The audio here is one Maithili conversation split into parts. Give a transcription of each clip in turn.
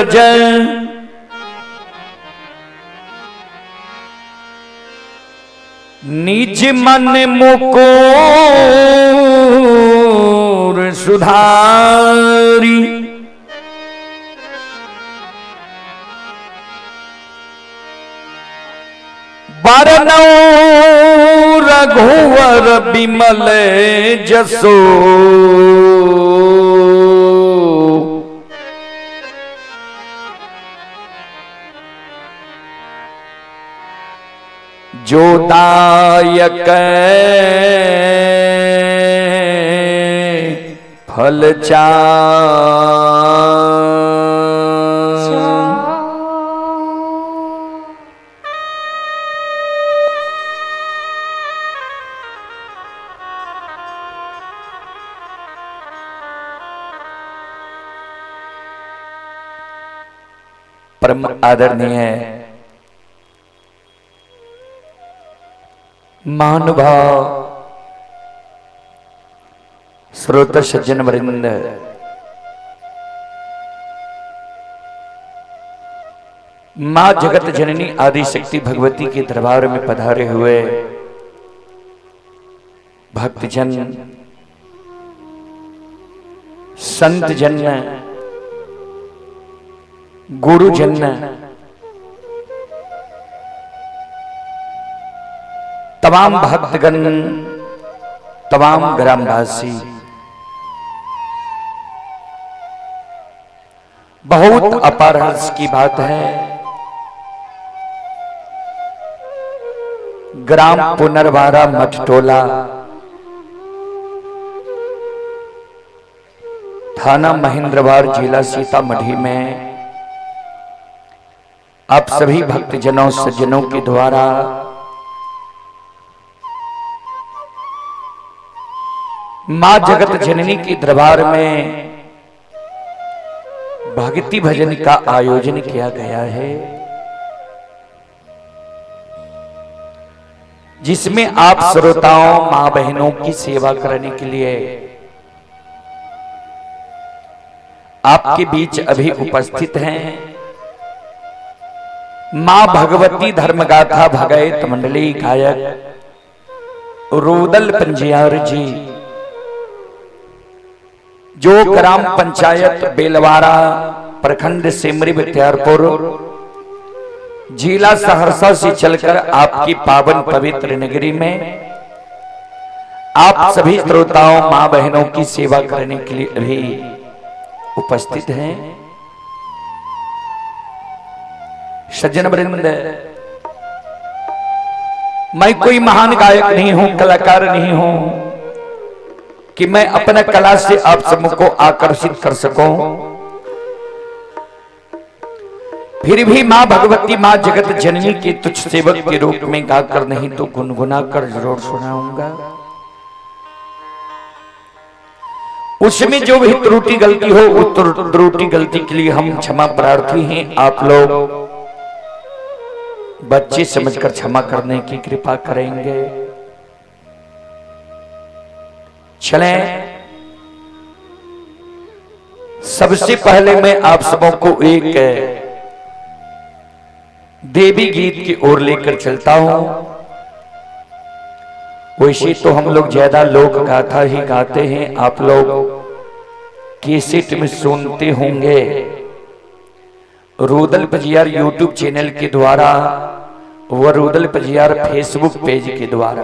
रज निज मन मुकुर सुधारी। बरनौ रघुवर बिमल जसो, जो दायक फल परम आदरणीय महानुभाव श्रोत सज्जन वृंद, मां जगत जननी आदि शक्ति भगवती के दरबार में पधारे हुए भक्तजन, संत जन, गुरुजन, तमाम भक्तगण, तमाम ग्रामवासी, बहुत अपार हर्ष की बात है। ग्राम पुनरवारा मठ टोला, थाना महेंद्रवार, जिला सीतामढ़ी में आप सभी भक्तजनों सज्जनों के द्वारा मां जगत जननी के दरबार में भक्ति भजन का आयोजन किया गया है, जिसमें आप श्रोताओं मां बहनों की सेवा करने के लिए आपके बीच अभी उपस्थित हैं मां भगवती धर्मगाथा भगैत मंडली गायक रुदल पंजियार जी, जो ग्राम पंचायत बेलवारा, प्रखंड सिमरी बख्तियारपुर, जिला सहरसा से चलकर आपकी पावन पवित्र नगरी में आप सभी श्रोताओं मां बहनों की सेवा करने के लिए अभी उपस्थित हैं। सज्जन वृंद, मैं कोई महान गायक नहीं हूं, कलाकार नहीं हूं कि मैं अपना कला से आप सबको आकर्षित कर सकूं। फिर भी मां भगवती मां जगत जननी के तुच्छ सेवक के रूप में गाकर नहीं तो गुनगुना कर जरूर सुनाऊंगा। उसमें जो भी त्रुटि गलती हो, उस त्रुटि गलती के लिए हम क्षमा प्रार्थी हैं। आप लोग बच्चे समझकर क्षमा करने की कृपा करेंगे। चलें, सबसे पहले मैं आप सबों को एक देवी गीत की ओर लेकर चलता हूं। वैसे तो हम लोग ज्यादा लोक गाथा ही गाते हैं, आप लोग कैसेट में सुनते होंगे। रुदल पजियार यूट्यूब चैनल के द्वारा व रुदल पजियार फेसबुक पेज के द्वारा,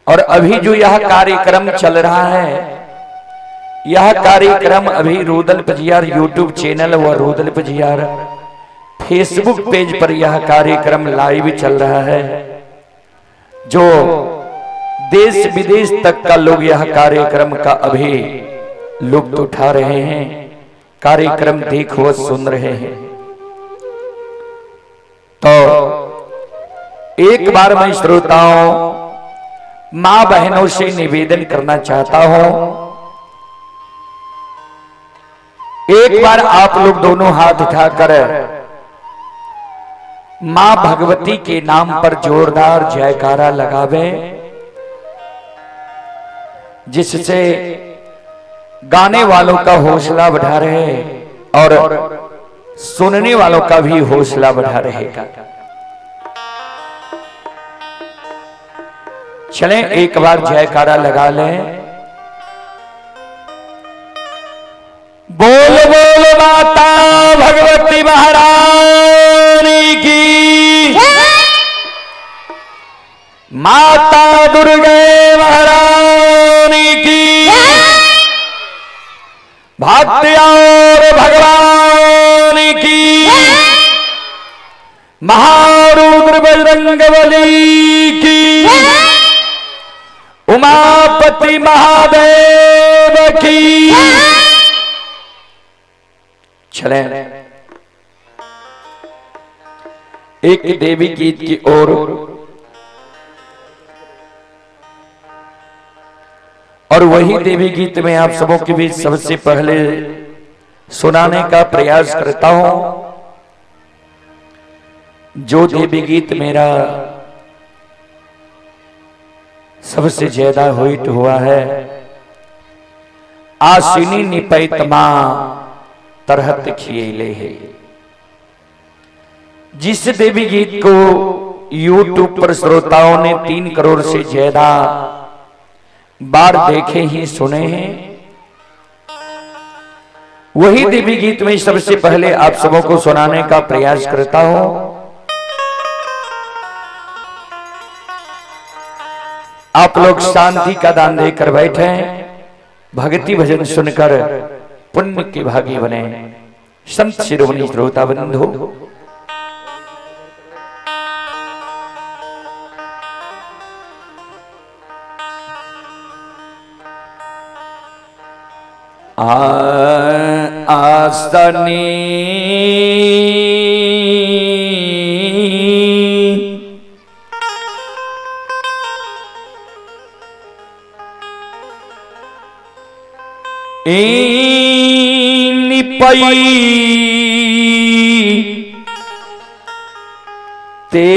और अभी जो यह कार्यक्रम चल रहा है, यह कार्यक्रम अभी रुदल पजियार यूट्यूब चैनल व रुदल पजियार फेसबुक पेज पर यह कार्यक्रम लाइव चल रहा है, जो देश विदेश तक का लोग यह कार्यक्रम का अभी लुत्फ उठा रहे हैं, कार्यक्रम देख व सुन रहे हैं। तो एक बार मैं श्रोताओं मां बहनों से निवेदन करना चाहता हूं, एक बार आप लोग दोनों हाथ उठाकर मां भगवती के नाम पर जोरदार जयकारा लगावे, जिससे गाने वालों का हौसला बढ़ा रहे और सुनने वालों का भी हौसला बढ़ा रहेगा। चलें एक बार जयकारा लगा लें। बोल बोल माता भगवती महारानी की, माता दुर्गे महारानी की, भक्त और भगवान की, महारुद्र बजरंग बली की, उमापति महादेव की। चलें एक देवी गीत की ओर और वही देवी गीत में आप सबों के बीच सबसे पहले सुनाने का प्रयास करता हूं। जो देवी गीत मेरा सबसे ज्यादा हिट हुआ है, आसिनी निपैतमा तरहत खियले है, जिस देवी गीत को YouTube पर श्रोताओं ने 3 करोड़ से ज्यादा बार देखे ही सुने हैं, वही देवी गीत में सबसे पहले आप सबों को सुनाने का प्रयास करता हूं। आप लोग शांति का दान देकर बैठे, भक्ति भजन सुनकर पुण्य के भागी बने। संत शिरोमणि श्रोता बंधु, आसनी निपई ते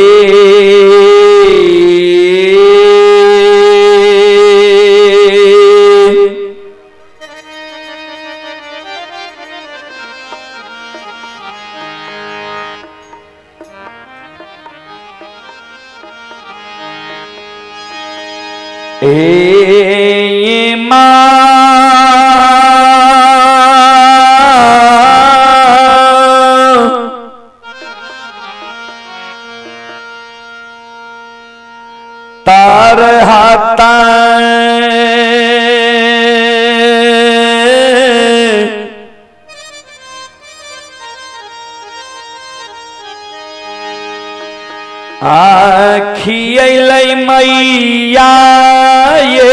ए माँ तार हाथा आखियलै मैया ये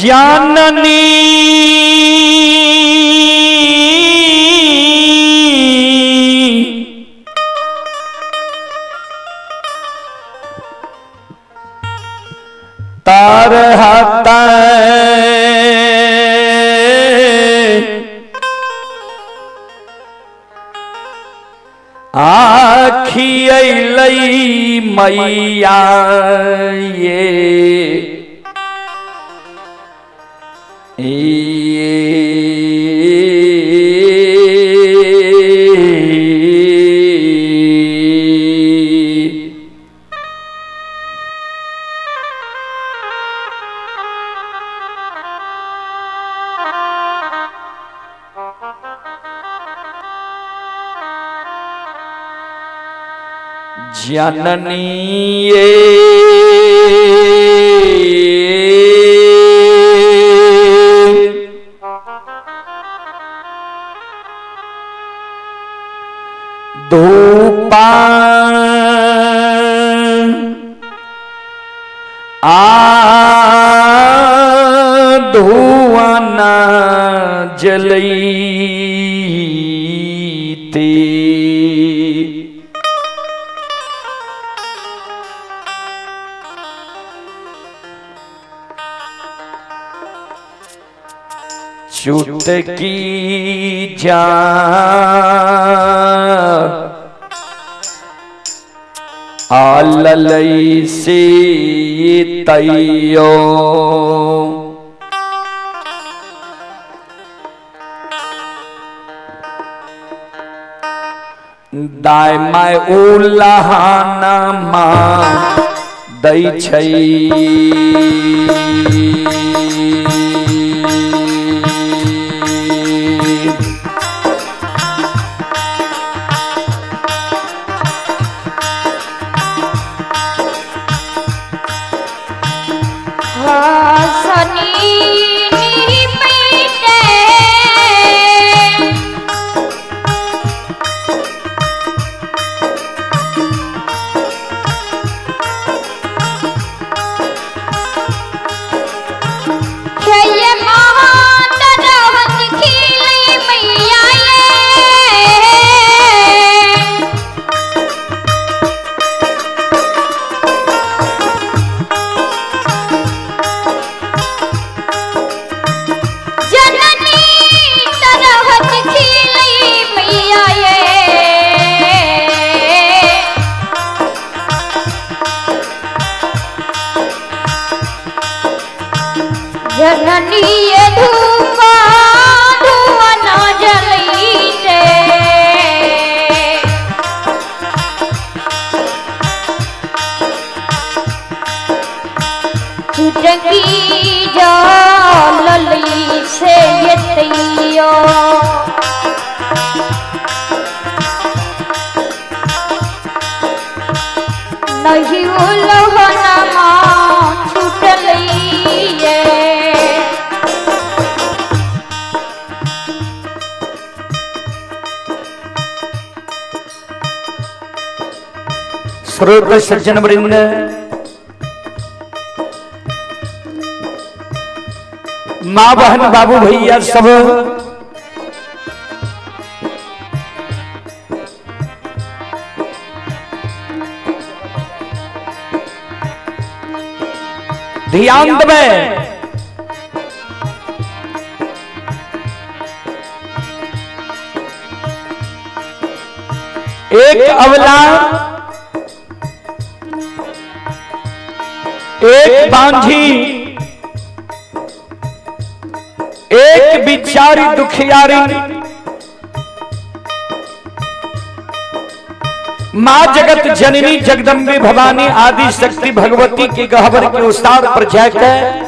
जाननी तार हाथा आखियलै मैया ये जननी ये धूपा आ धुआना जलईते चुटकी जा आललई से तैयो। दाय my उलहाना माँ दै छै। श्रोत सज्जन वृंद, माँ बहन बाबू भैया सब, ध्यान देवे। एक अवला, एक बांझी, एक बिचारी दुखियारी मां जगत जननी जगदम्बे भवानी आदि शक्ति भगवती के गहबर के उस्ताद पर जाकर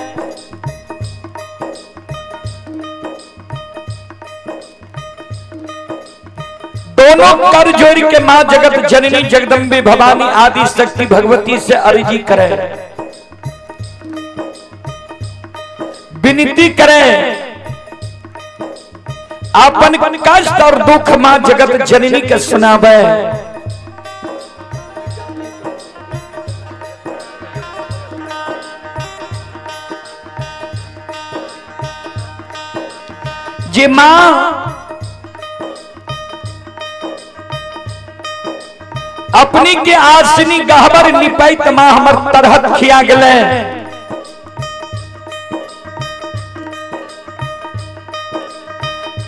दोनों कर जोड़ के मां जगत जननी जगदम्बे भवानी आदि शक्ति भगवती से अर्जी करे, विनती करें, अपन कष्ट और दुख मां जगत जननी के सुनावे। जे मां अपनी के आसनी गहबर निपैत मां हमर तरहत खिया गेले,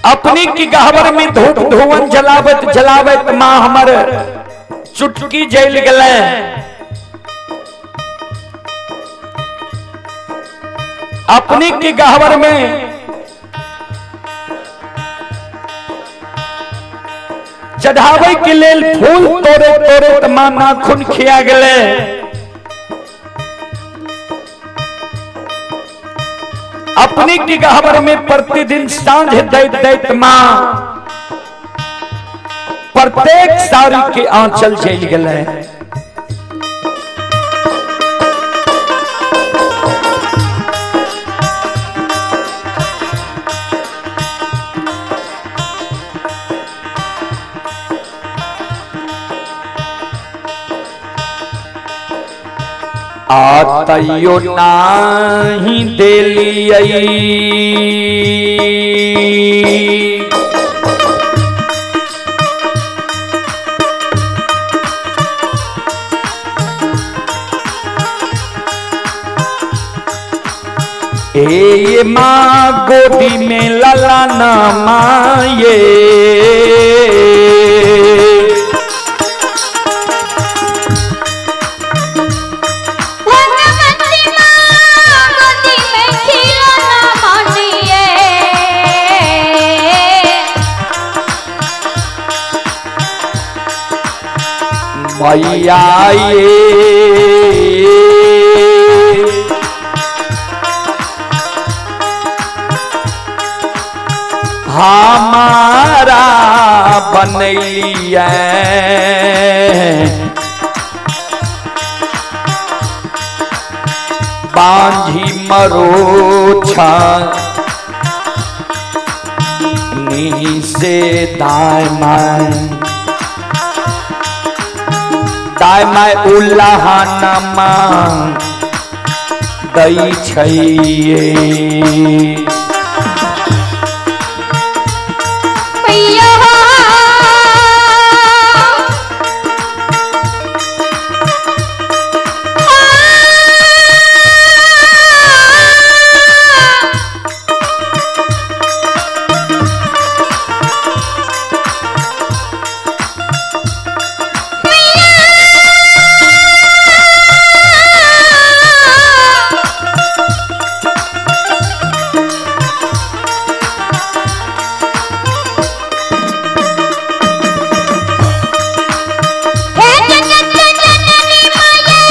अपनी की गहबर में धूप धुवन जलावत जलावत मां हमर चुटकी जल गले। अपनी की गहबर में चढ़ावे के लेल फूल तोड़े तोड़े मां नाखून खिया गले। अपनी की गहबर में प्रतिदिन सांझ दैत दैत मां प्रत्येक साड़ी के आंचल जल गले। आतयो नाही देलियै ए मां गोदी में ललना माये। भगवती माँ गोदी में खिलौना बनिए। मैया ये हमारा बनैलिए बांझी मरोछा नी से दाएं माए दाएं माए उल्लाहनमा दई छैये। मैया हे जगत जननी माये,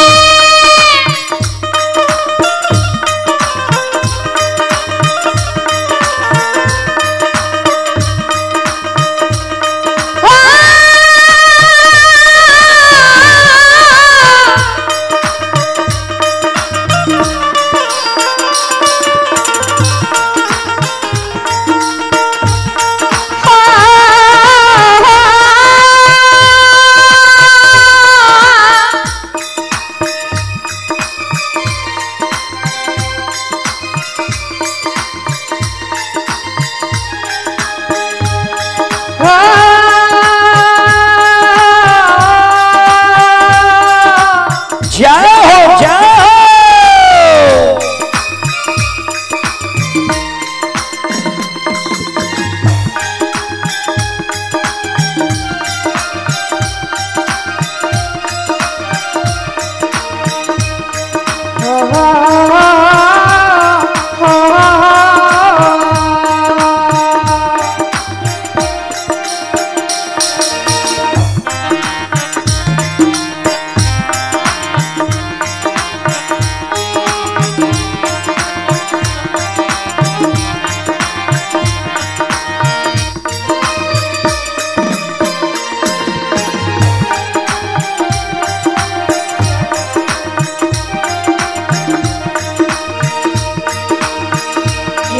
जय हो जय हो।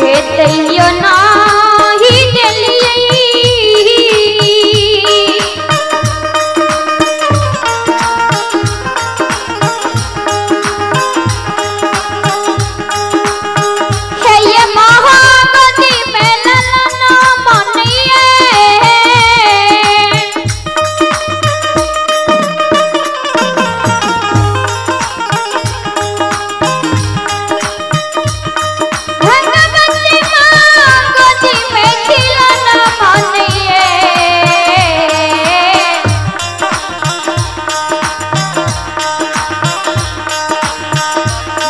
हे तैयो नाही देलियै, हे ये महागति में ललना मनिए। भगवती माँ गोदी में खिलौना बनिए।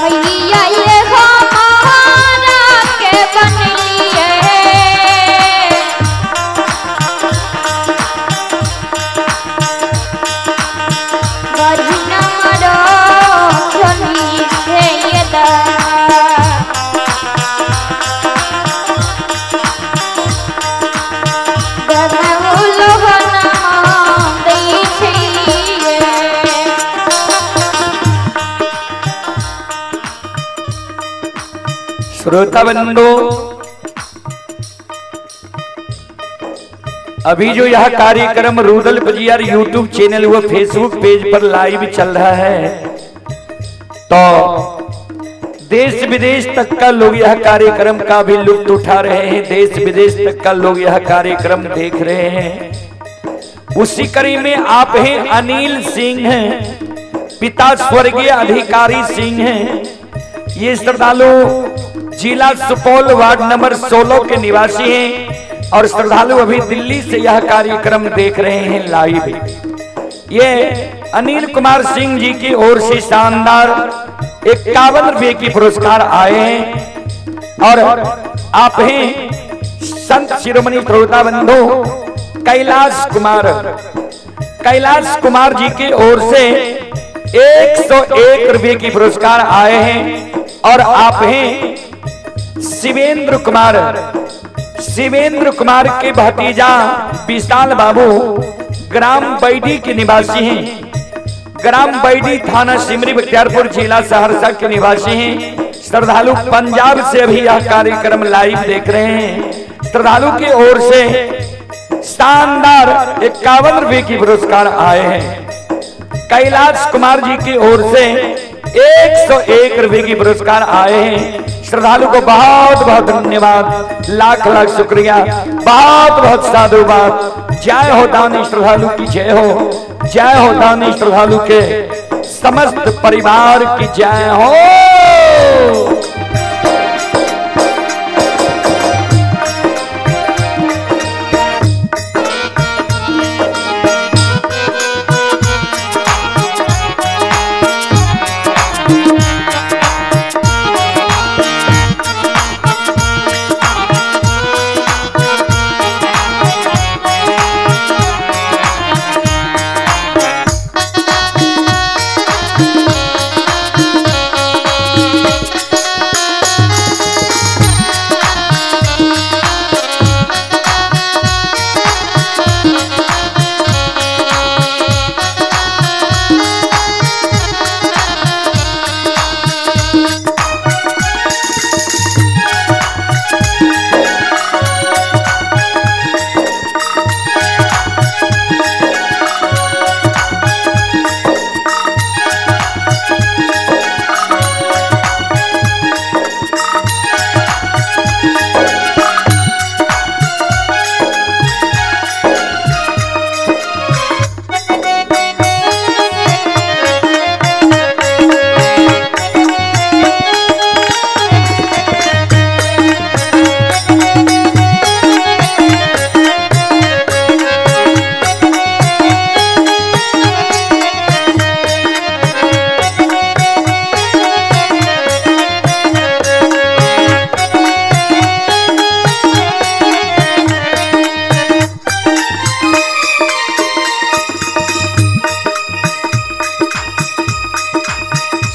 मैया ये हमारा के बनलिए। बजना मरो छोनी से ये दा। श्रोता बंधु, अभी जो यह कार्यक्रम रूदल पजियार यूट्यूब चैनल व फेसबुक पेज पर लाइव चल रहा है, तो देश विदेश तक का लोग यह कार्यक्रम का भी लुत्फ उठा रहे हैं। देश विदेश तक का लोग यह कार्यक्रम देख रहे हैं। उसी कड़ी में आप हैं अनिल सिंह हैं, पिता स्वर्गीय अधिकारी सिंह हैं। ये श्रद्धालु जिला सुपौल, वार्ड नंबर 16 के निवासी हैं और श्रद्धालु अभी दिल्ली से यह कार्यक्रम देख रहे हैं लाइव। ये अनिल कुमार सिंह जी की ओर से शानदार 51 रुपए की पुरस्कार आए हैं। और आप हैं संत शिरोमणि श्रोता बंधु कैलाश कुमार, कैलाश कुमार जी की ओर से 101 रुपए की पुरस्कार आए हैं। और आप हैं शिवेंद्र कुमार, शिवेंद्र कुमार के भतीजा विशाल बाबू ग्राम बैडी के निवासी हैं, ग्राम बैडी थाना सिमरी बख्तियारपुर जिला सहरसा के निवासी हैं। श्रद्धालु पंजाब से अभी यह कार्यक्रम लाइव देख रहे हैं। श्रद्धालु की ओर से शानदार 51 रुपए की पुरस्कार आए हैं। कैलाश कुमार जी की ओर से 101 रुपए की पुरस्कार आए हैं। श्रद्धालु को बहुत बहुत धन्यवाद, लाख लाख शुक्रिया, बहुत बहुत साधुवाद। जय हो दानी श्रद्धालु की जय हो, जय हो दानी श्रद्धालु के समस्त परिवार की जय हो।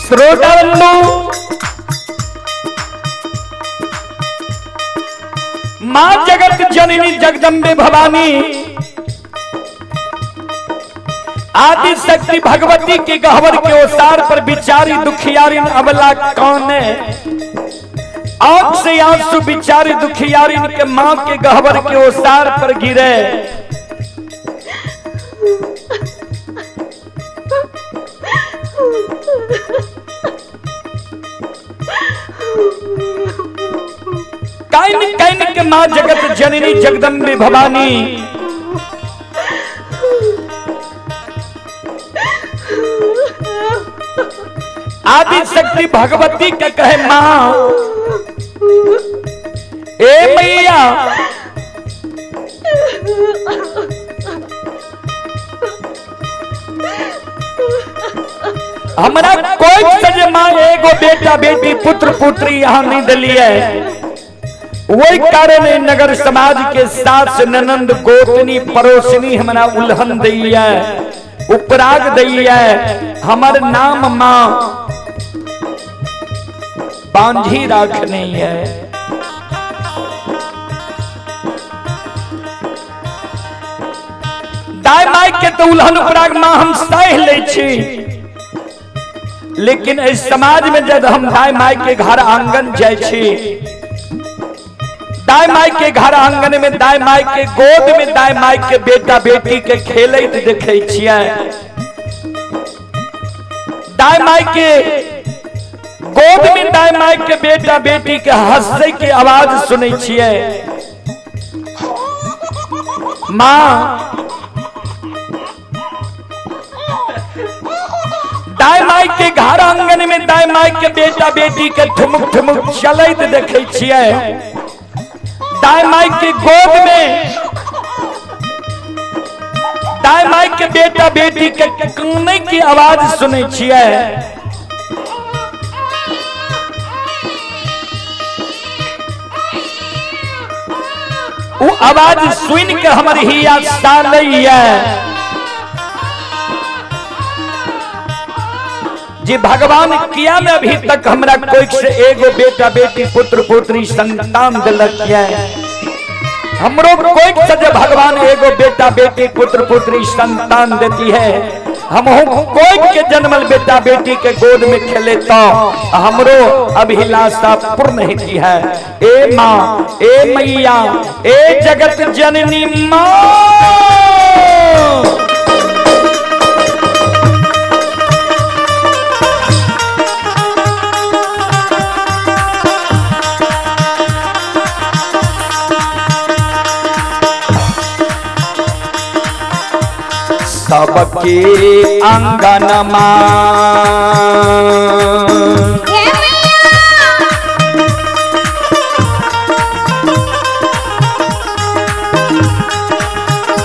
श्रोता बंधु, मां जगत जननी जगदम्बे भवानी आदि शक्ति भगवती के गहवर के ओसार पर बिचारी दुखियारिन अबला कौन है? आंख से आंसू बिचारी दुखियारिन के मां के गहवर के ओसार पर गिरे। Can can के मां जगत जननी जगदम्बे भवानी आदि शक्ति भगवती के कहे मां ए मैया, हमरा कोई सजे मां एगो बेटा बेटी पुत्र पुत्री यहां नहीं दिलिए, वही कारण है नगर समाज के सास ननंद गोतनी पड़ोसनी हमरा उल्हन दैया उपराग दैया, हमर नाम मां बांझी राखनी है। दाई माई के तो उल्हन उपराग मां हम सह ले छी, लेकिन इस समाज में जब हम दाई माई के घर आंगन जाय छी, दाई माई के घर आंगन में दाई माई के गोद में दाई माई के बेटा बेटी के खेलैत देखै छियै, दाई माई के गोद में दाई माई के बेटा बेटी के हंसै के आवाज सुनै छियै। मां दाय माय के घर आंगन में दाय माय के बेटा बेटी के ठुमुक ठुमुक चलैत देखै छियै। दाय माय के गोद में दाय माय के बेटा बेटी के कानै के आवाज सुनै छियै। वो आवाज सुन के हमर हिया सालैया जी भगवान किया में अभी तक हमरा कोई से एगो बेटा बेटी पुत्र पुत्री संतान दिलक है। हमरो कोई से जे भगवान एगो बेटा बेटी पुत्र पुत्री संतान देती है, हम कोई के जन्मल बेटा बेटी के गोद में खेले तो हमरो अभिलाषा पूर्ण होती है। ए माँ, ए मैया, ए जगत जननी माँ। सबके अंगनमा हे मैया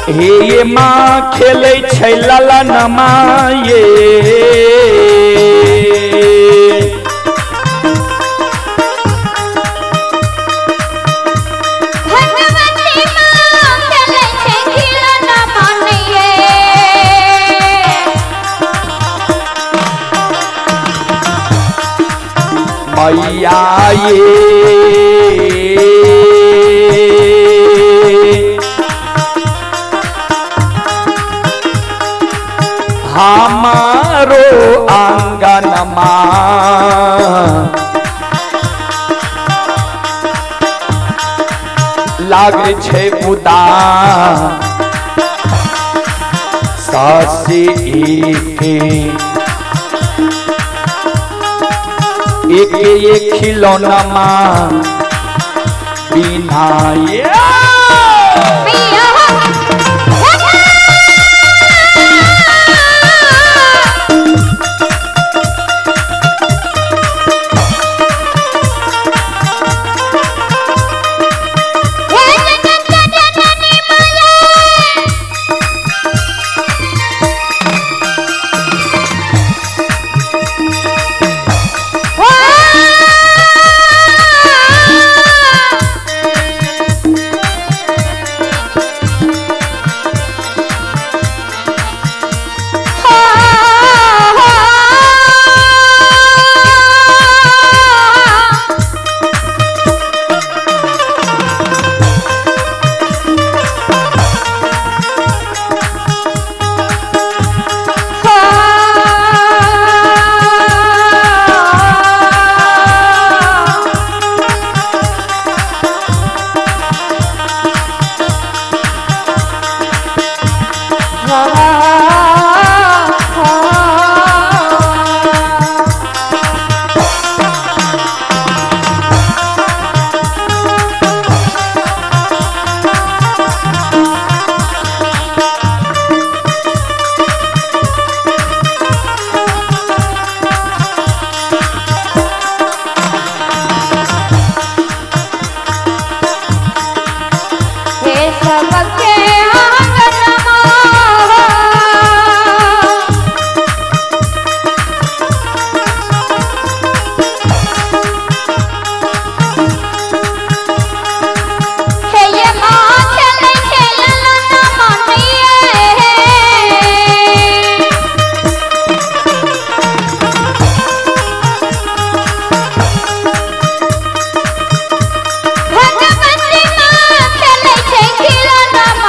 हे ये माँ खेलै छै ललनमा ये। भगवती माँ खेलै छै खिलौना मानिये। मैया ये हमारो आंगनमा लागै छै उदास सासे एके एक एक खिलौना बिना ये। मैया हे जगत जननी माया। हे सबके आंगनमा हे ये माँ खेलै छै ललना मानिये। भगवती माँ खेलै छै खिलौना।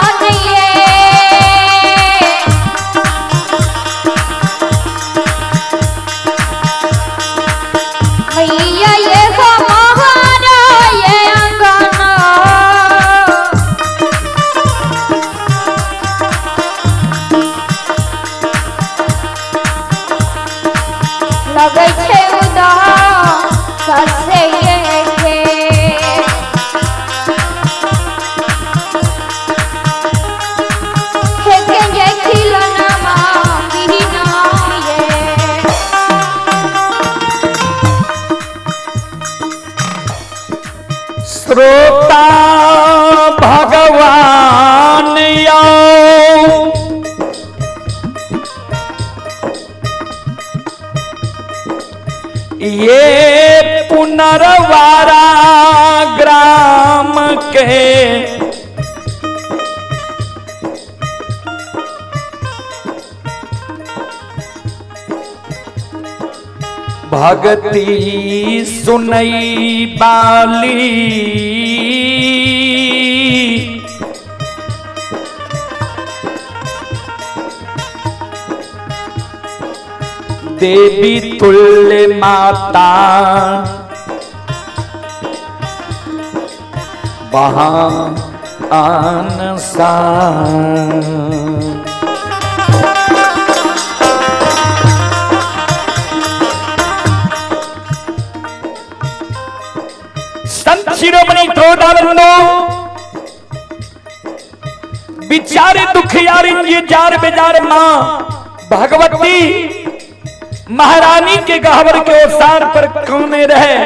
श्रोता भगवान आओ, ये पुनर्वारा ग्राम के भक्ति सुनई बाली, देवी तुल्य माता वहां आनसा। संत शिरोमणि त्रोदाबंधु बिचारे दुखियारी ये जार बेजार मां भगवती महारानी के गहवर के ओसार पर कोने रहे।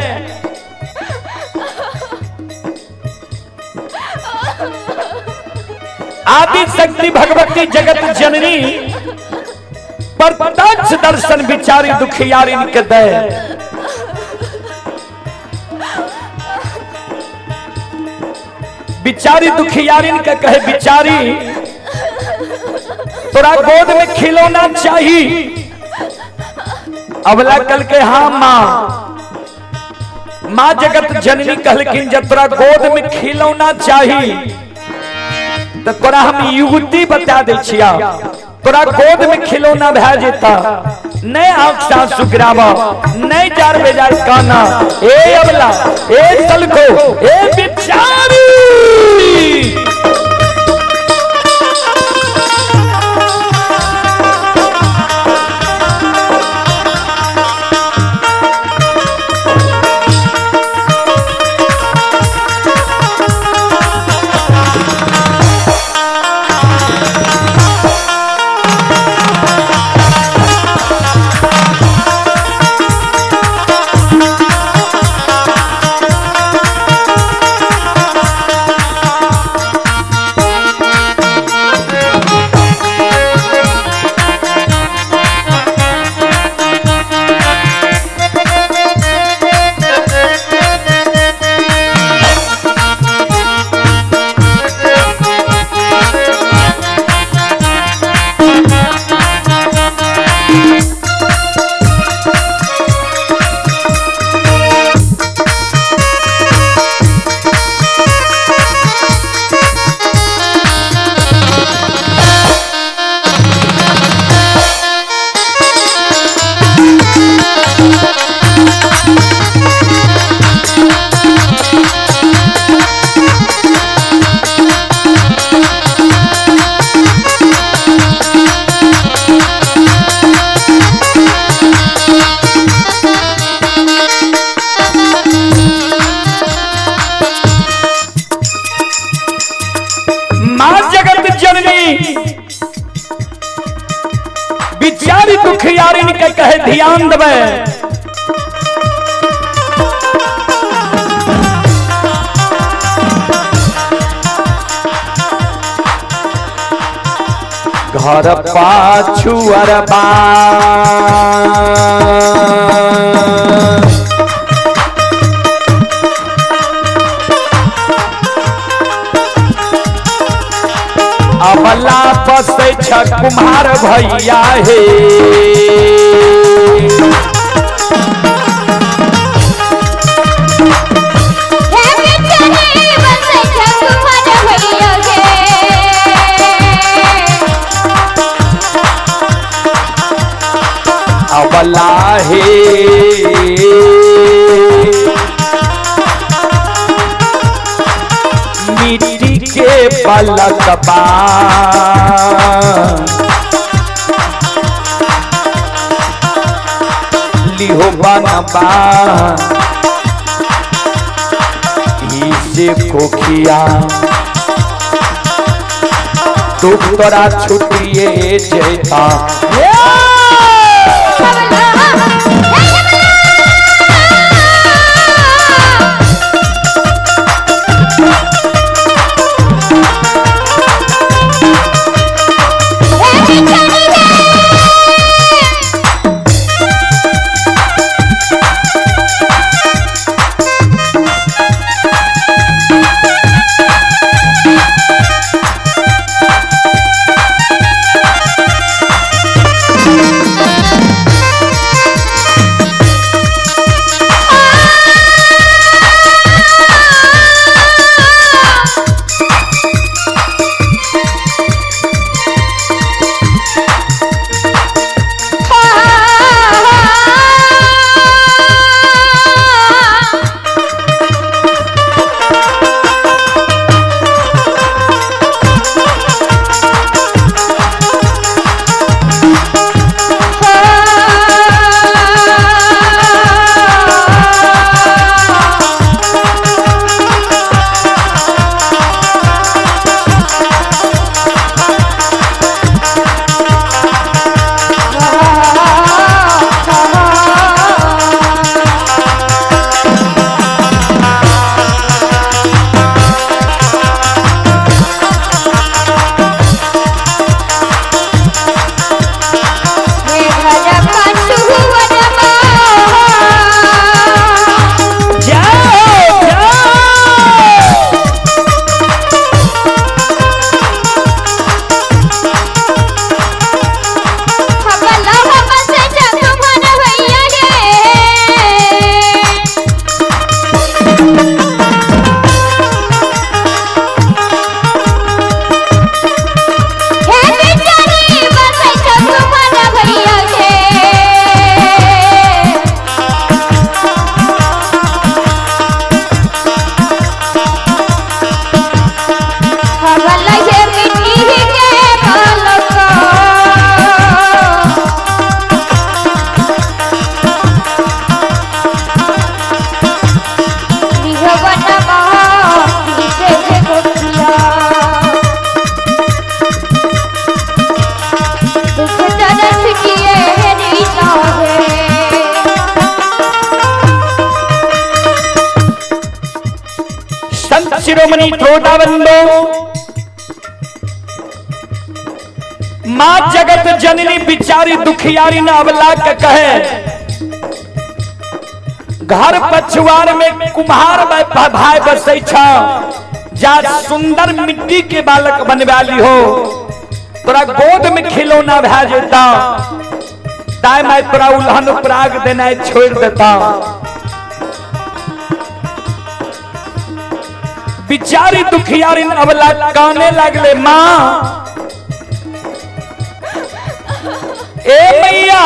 आदि शक्ति भगवती जगत जननी प्रत्यक्ष दर्शन बिचारी दुखियारी के दे। बिचारी दुखियारिन के कहे बिचारी तोरा गोद में खिलौना चाहिए। अबला कल के हाँ मां, मां जगत जननी कहलखिन जब तोरा गोद में खिलौना चाहिए तो तोरा हम युवती बता दे छिया, तोरा गोद में खिलौना भै जेता, नहीं आंख सासु गिरावा, नहीं जार बेजार काना। ए अबला, ए सलको, ए बिचारी, बिचारी दुखियारिन के कहे ध्यान देवे। घर पाछू अरबा अबला बसै छ कुमार भैया हे, अबला हे मिट्टी के पलकबा लिहो बनबा इसे कोखिया दुख तोरा छुटिए जेता। श्रोता बंधु, मां जगत जननी बिचारी दुखियारी न अबला के कहे, घर पछुआर में कुम्हार भाई बसै छ, जा सुंदर मिट्टी के बालक बनवा ली हो, तोरा गोद में खिलौना भए जेता, दाय माय तोरा उल्हन उपराग देनाइ छोड़ देता। बिचारी दुखियारी अबला काने लागले, मां ए मैया,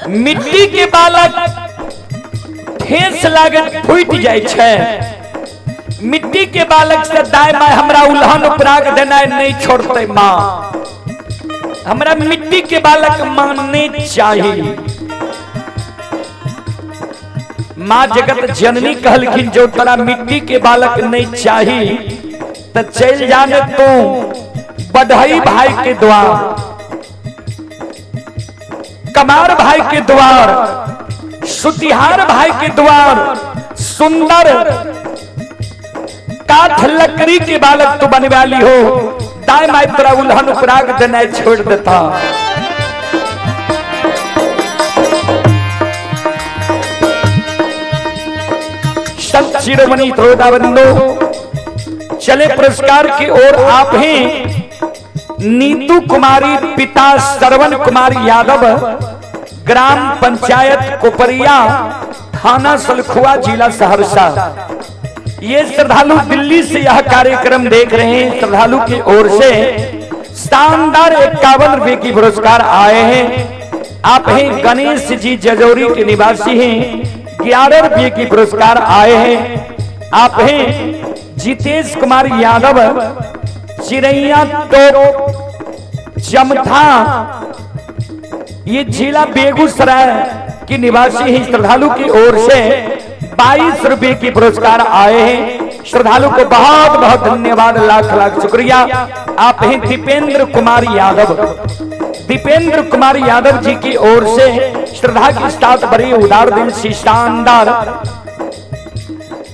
मिट्टी के बालक ठेस लागत फूट जाय छै, मिट्टी के बालक से दाय माय हमरा उल्हन उपराग देनाइ नहीं छोड़ते मां, हमरा मिट्टी के बालक मां नहीं चाहिए। मां जगत जननी कहलखिन जो तोरा मिट्टी के बालक नहीं चाहिए तो चल जाने तू बढ़ई भाई के द्वार, कमार भाई के द्वार, सुतिहार भाई के द्वार, सुंदर काठ लकड़ी के बालक तू बनवा ली हो, दाय माय तोरा उल्हन उपराग देनाइ छोड़ देता। संत शिरोमणि श्रोता बंधु, चले पुरस्कार की ओर। आप हैं नीतू कुमारी पिता श्रवण कुमार यादव, ग्राम पंचायत कोपरिया, थाना सलखुआ, जिला सहरसा। ये श्रद्धालु दिल्ली से यह कार्यक्रम देख रहे हैं। श्रद्धालु की ओर से शानदार 51 रुपए की पुरस्कार आए हैं। आप हैं गणेश जी जजौरी के निवासी हैं, 11 रुपए की पुरस्कार आए हैं। आप हैं जितेश कुमार यादव, चिरैया टोप जमथा, ये जिला बेगूसराय की निवासी हैं। श्रद्धालु की ओर से 22 रुपए की पुरस्कार आए हैं। श्रद्धालु को बहुत बहुत धन्यवाद, लाख लाख शुक्रिया। आप हैं दीपेंद्र कुमार यादव, दीपेंद्र कुमार यादव जी की ओर से श्रद्धा के साथ बड़ी उदार दिल से शानदार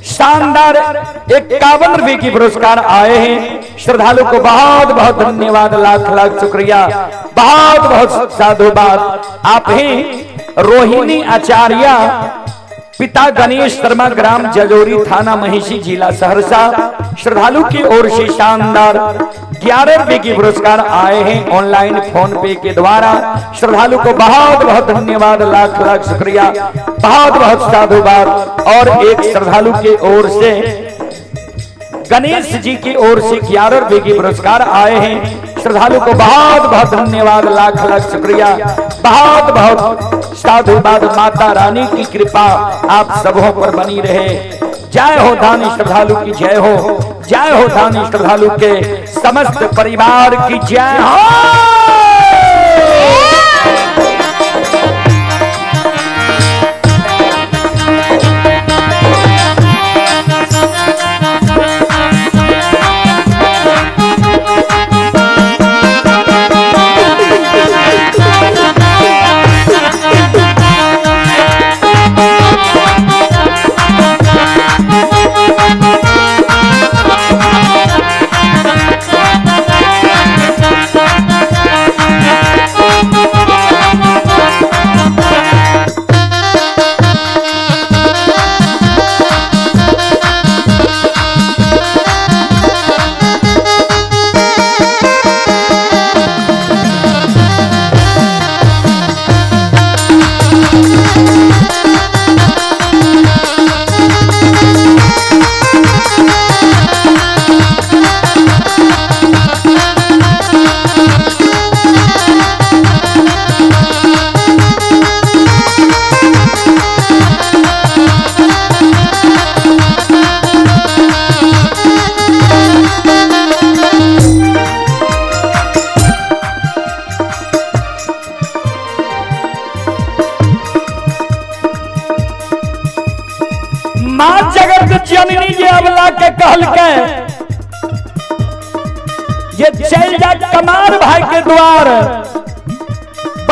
शानदार 51 रुपए की पुरस्कार आए हैं। श्रद्धालु को बहुत बहुत धन्यवाद, लाख लाख शुक्रिया, बहुत बहुत साधुवाद। आप हैं रोहिणी आचार्य पिता गणेश शर्मा, ग्राम जजोरी, थाना महिषी, जिला सहरसा। श्रद्धालु की ओर से शानदार 11 रुपए की पुरस्कार आए हैं ऑनलाइन फोन पे के द्वारा। श्रद्धालु को बहुत बहुत धन्यवाद, लाख लाख शुक्रिया, बहुत बहुत साधुवाद। और एक श्रद्धालु की ओर से गणेश जी की ओर से 11 रुपए की पुरस्कार आए हैं। श्रद्धालु को बहुत बहुत धन्यवाद, लाख लाख शुक्रिया, बहुत बहुत साधुवाद। माता रानी की कृपा आप सबों पर बनी रहे। जय हो दानी श्रद्धालु की जय हो, जय हो दानी श्रद्धालु के समस्त परिवार की जय हो। मां जगत जननी जे अबला के कहलकै ये चल जा कमार भाई के द्वार,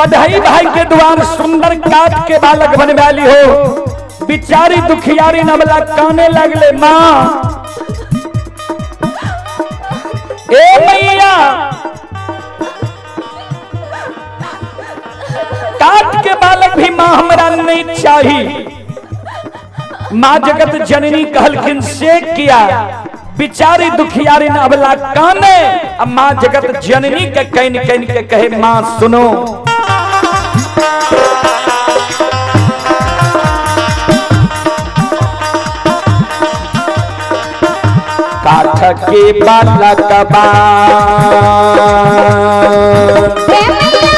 बधाई भाई के द्वार सुंदर काट के बालक बनवाली हो। बिचारी दुखियारी नवला काने लगले, माँ ए मैया काट के बालक भी माँ हमरा नहीं चाही। माँ जगत जननी कहलखिन से किया? बिचारी दुखियारी नवला काने, अब माँ जगत जननी के can can के कहे, माँ सुनो काठ के बालकबा हे मैया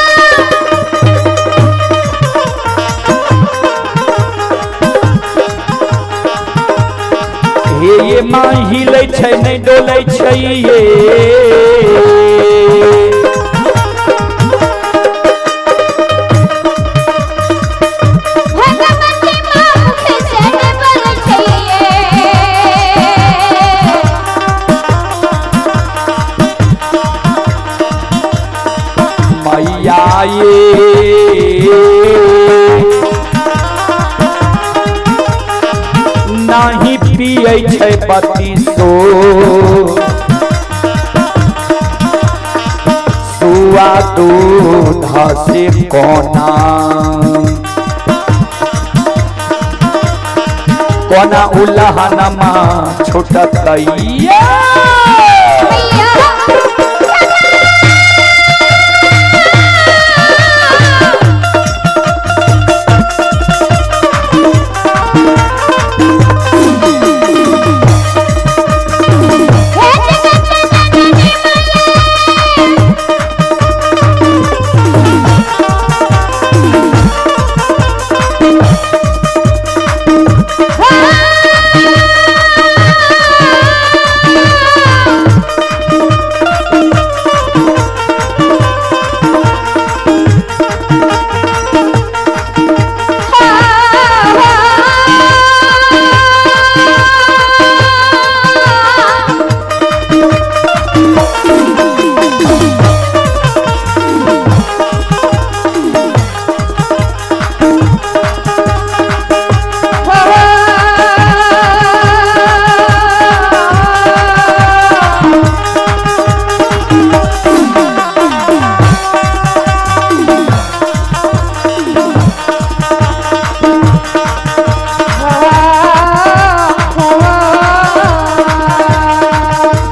हे ये माँ हिलै छै नहि डोलै छै ये। भगवती माँ मुख से ने बोलै छैये। मैया ये नाही पियै छै बत्तीसो सुआ दूध से कोना कोना उलहनमा छुटतैया। मैया हे जगत जननी मैया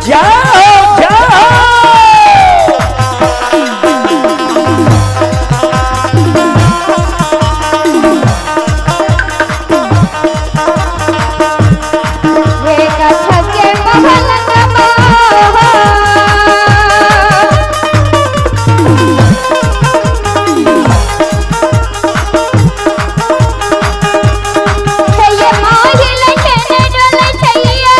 जाओ जाओ। हे काठ के महलनमा हे ये माहिल छै ने डोलै छैये।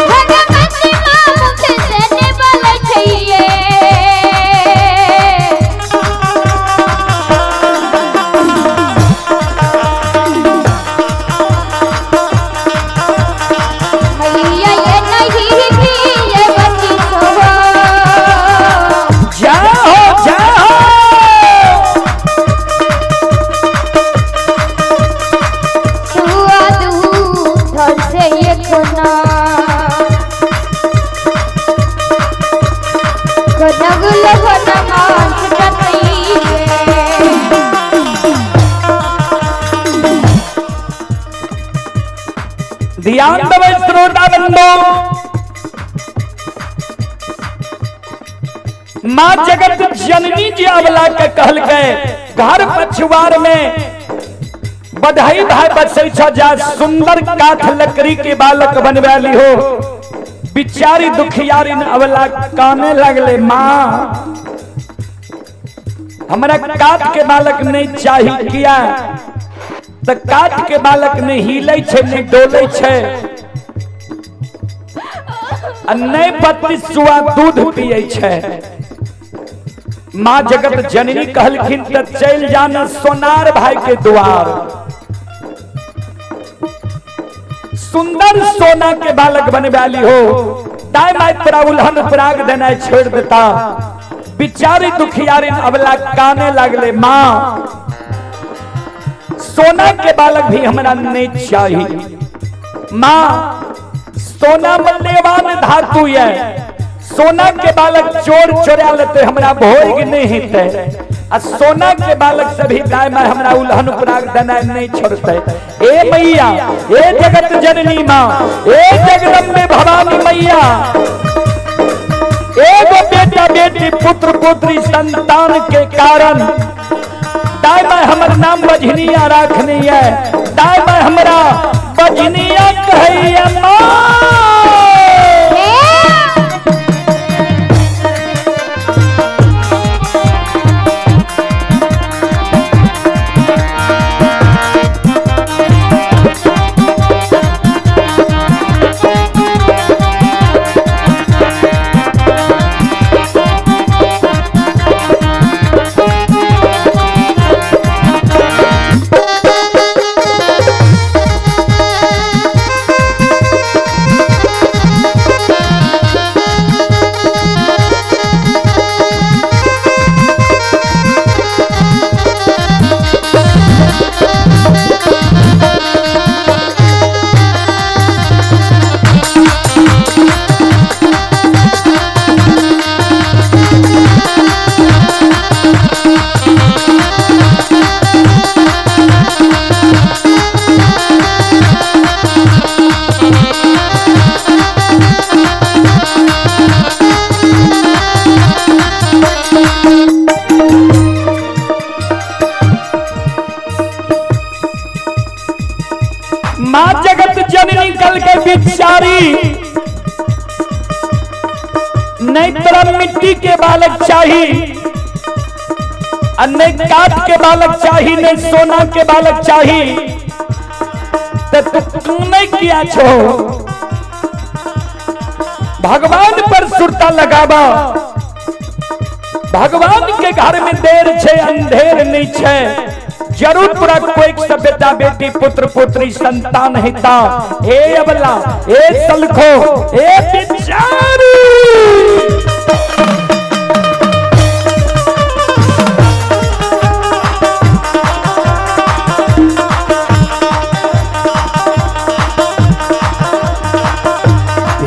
भगवती माँ मुख से ने बोलै छैये। मैया ये नहीं पिए बती सोहो। जाओ जाओ। सुआ दूध से ये कोना कोनगुल होनमा छुटतैये। ध्यान देबै श्रोता बंधु, माँ जगत जननी जी अवला के कहलकै घर पछुआर में बधाई भाई बसै छ जा सुंदर काठ लकड़ी के बालक बनवाली हो। बिचारी दुखियारी अवला काने लगले, माँ हमरा काठ के बालक नहीं चाही। किया? त काठ के बालक नहीं हिलै छै नहीं डोलै छै आ नहीं 32 सुआ दूध पियै छै। माँ जगत जननी कहलखिन त चलि जाना सोनार भाई के द्वार। सुंदर सोना के बालक बनवाली हो, दाई माई तोरा उल्हन उपराग देना छोड़ देता। बिचारी दुखियारी अबला काने लागले, माँ सोना के बालक भी हमरा नहीं चाहिए। माँ सोना मूल्यवान धातु है, सोना के बालक चोर चोरा लेते हमरा भोग नहीं हेतै, आ सोना के बालक से भी दाय माय हमरा उल्हन उपराग देना नहीं छोड़ते। ए मैया, ए जगत जननी माँ, ए जगदम्बे भवानी मैया, एगो बेटा बेटी पुत्र पुत्री संतान के कारण दाय माय हमर नाम बजनिया राखनी है, दाय माय हमरा बजनिया कहैया माँ। माँ जगत जननी कल के बिचारी नहीं तोरा मिट्टी के बालक चाहिए, नहीं काट के बालक चाहिए, नहीं सोना के बालक चाहिए, तो तू नहीं किया छो। भगवान पर सुरता लगावा, भगवान के घर में देर छे अंधेर नहीं छे, जरूर पूरा कोई सब बेटा बेटी पुत्र पुत्री संतान हिता। हे अबला, हे सलखो, हे बिचारी,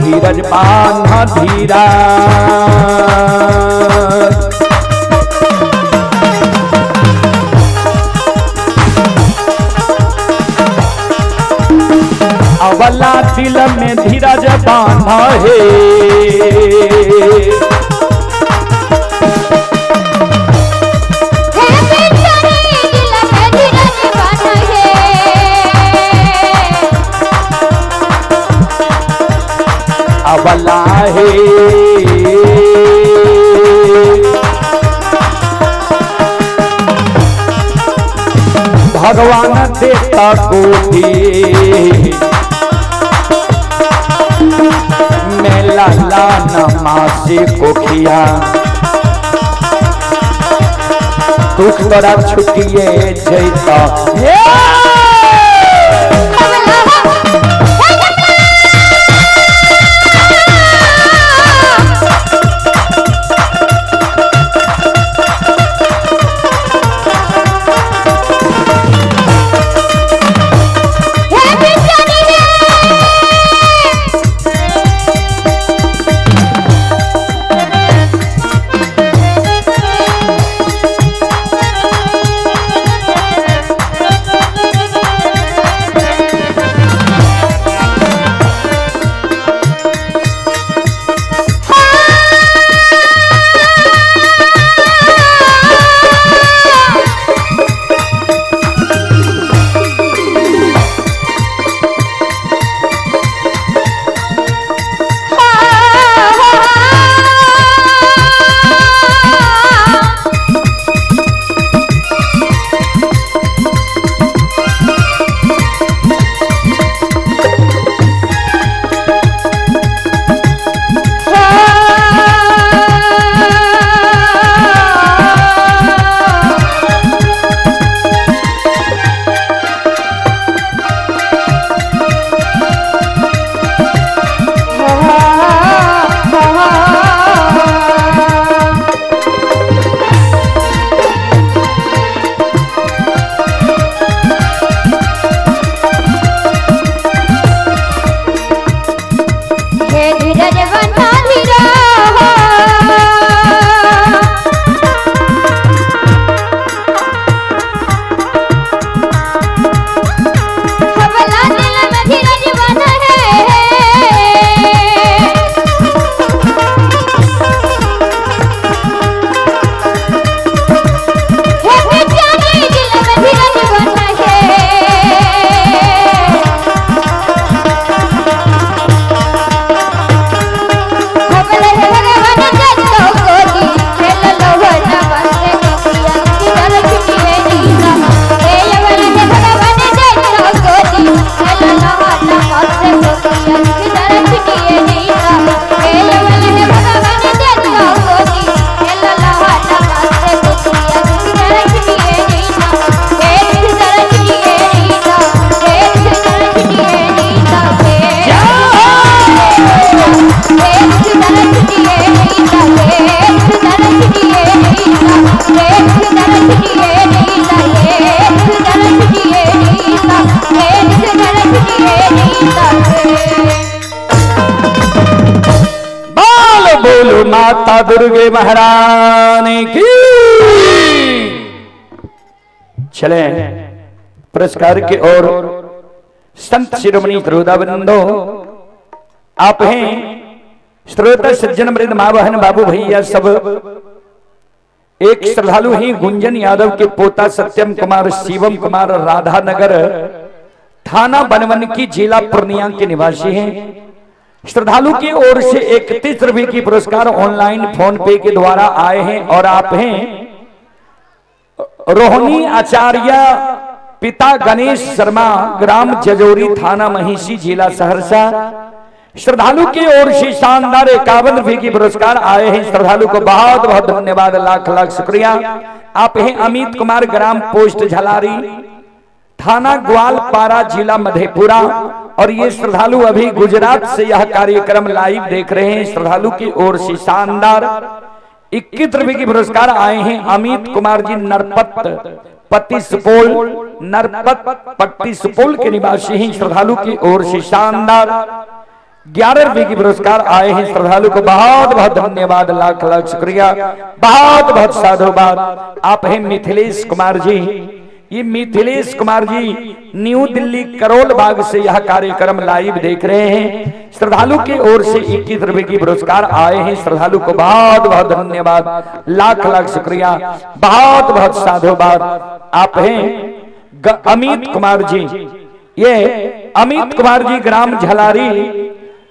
धीरज बांधा धीरा, अवला दिल में धीरज बांधा है। अवला है भगवान देता गोदी मेला लाना मासी कोखिया, दुख तोरा छुटिए जैता। माता दुर्गे महारानी की। चले पुरस्कार के और संत शिरोमणि श्रोता बंधो, आप हैं श्रोता सज्जन वृंद, माँ बहन बाबू भैया सब। एक श्रद्धालु ही गुंजन यादव के पोता सत्यम कुमार शिवम कुमार राधानगर थाना बनवनकी जिला पूर्णिया के निवासी हैं। श्रद्धालु की ओर से 31 रुपए की पुरस्कार ऑनलाइन फोन पे के द्वारा आए हैं। और आप हैं रोहिणी आचार्य पिता गणेश शर्मा ग्राम जजोरी थाना महिषी जिला सहरसा। श्रद्धालु की ओर से शानदार 51 रुपए की पुरस्कार आए हैं। श्रद्धालु को बहुत बहुत धन्यवाद, लाख लाख शुक्रिया। आप हैं अमित कुमार ग्राम पोस्ट झलारी थाना ग्वालपारा जिला मधेपुरा। और ये श्रद्धालु अभी गुजरात से यह कार्यक्रम लाइव देख रहे हैं। श्रद्धालु की ओर से शानदार 21 रुपए की पुरस्कार आए हैं। अमित कुमार जी नरपत पट्टी सुपौल, नरपत पट्टी सुपौल के निवासी हैं। श्रद्धालु की ओर से शानदार 11 रुपए की पुरस्कार आए हैं। श्रद्धालु को बहुत बहुत धन्यवाद, लाख लाख शुक्रिया, बहुत बहुत साधुवाद। आप हैं मिथिलेश कुमार जी, ये मिथिलेश कुमार जी न्यू दिल्ली करोल बाग से यह कार्यक्रम लाइव देख रहे हैं। श्रद्धालु की ओर से 21 रुपए की पुरस्कार आए हैं। श्रद्धालु को बहुत बहुत धन्यवाद, लाख लाख शुक्रिया, बहुत बहुत साधुवाद। आप हैं अमित कुमार जी, ये अमित कुमार जी ग्राम झलारी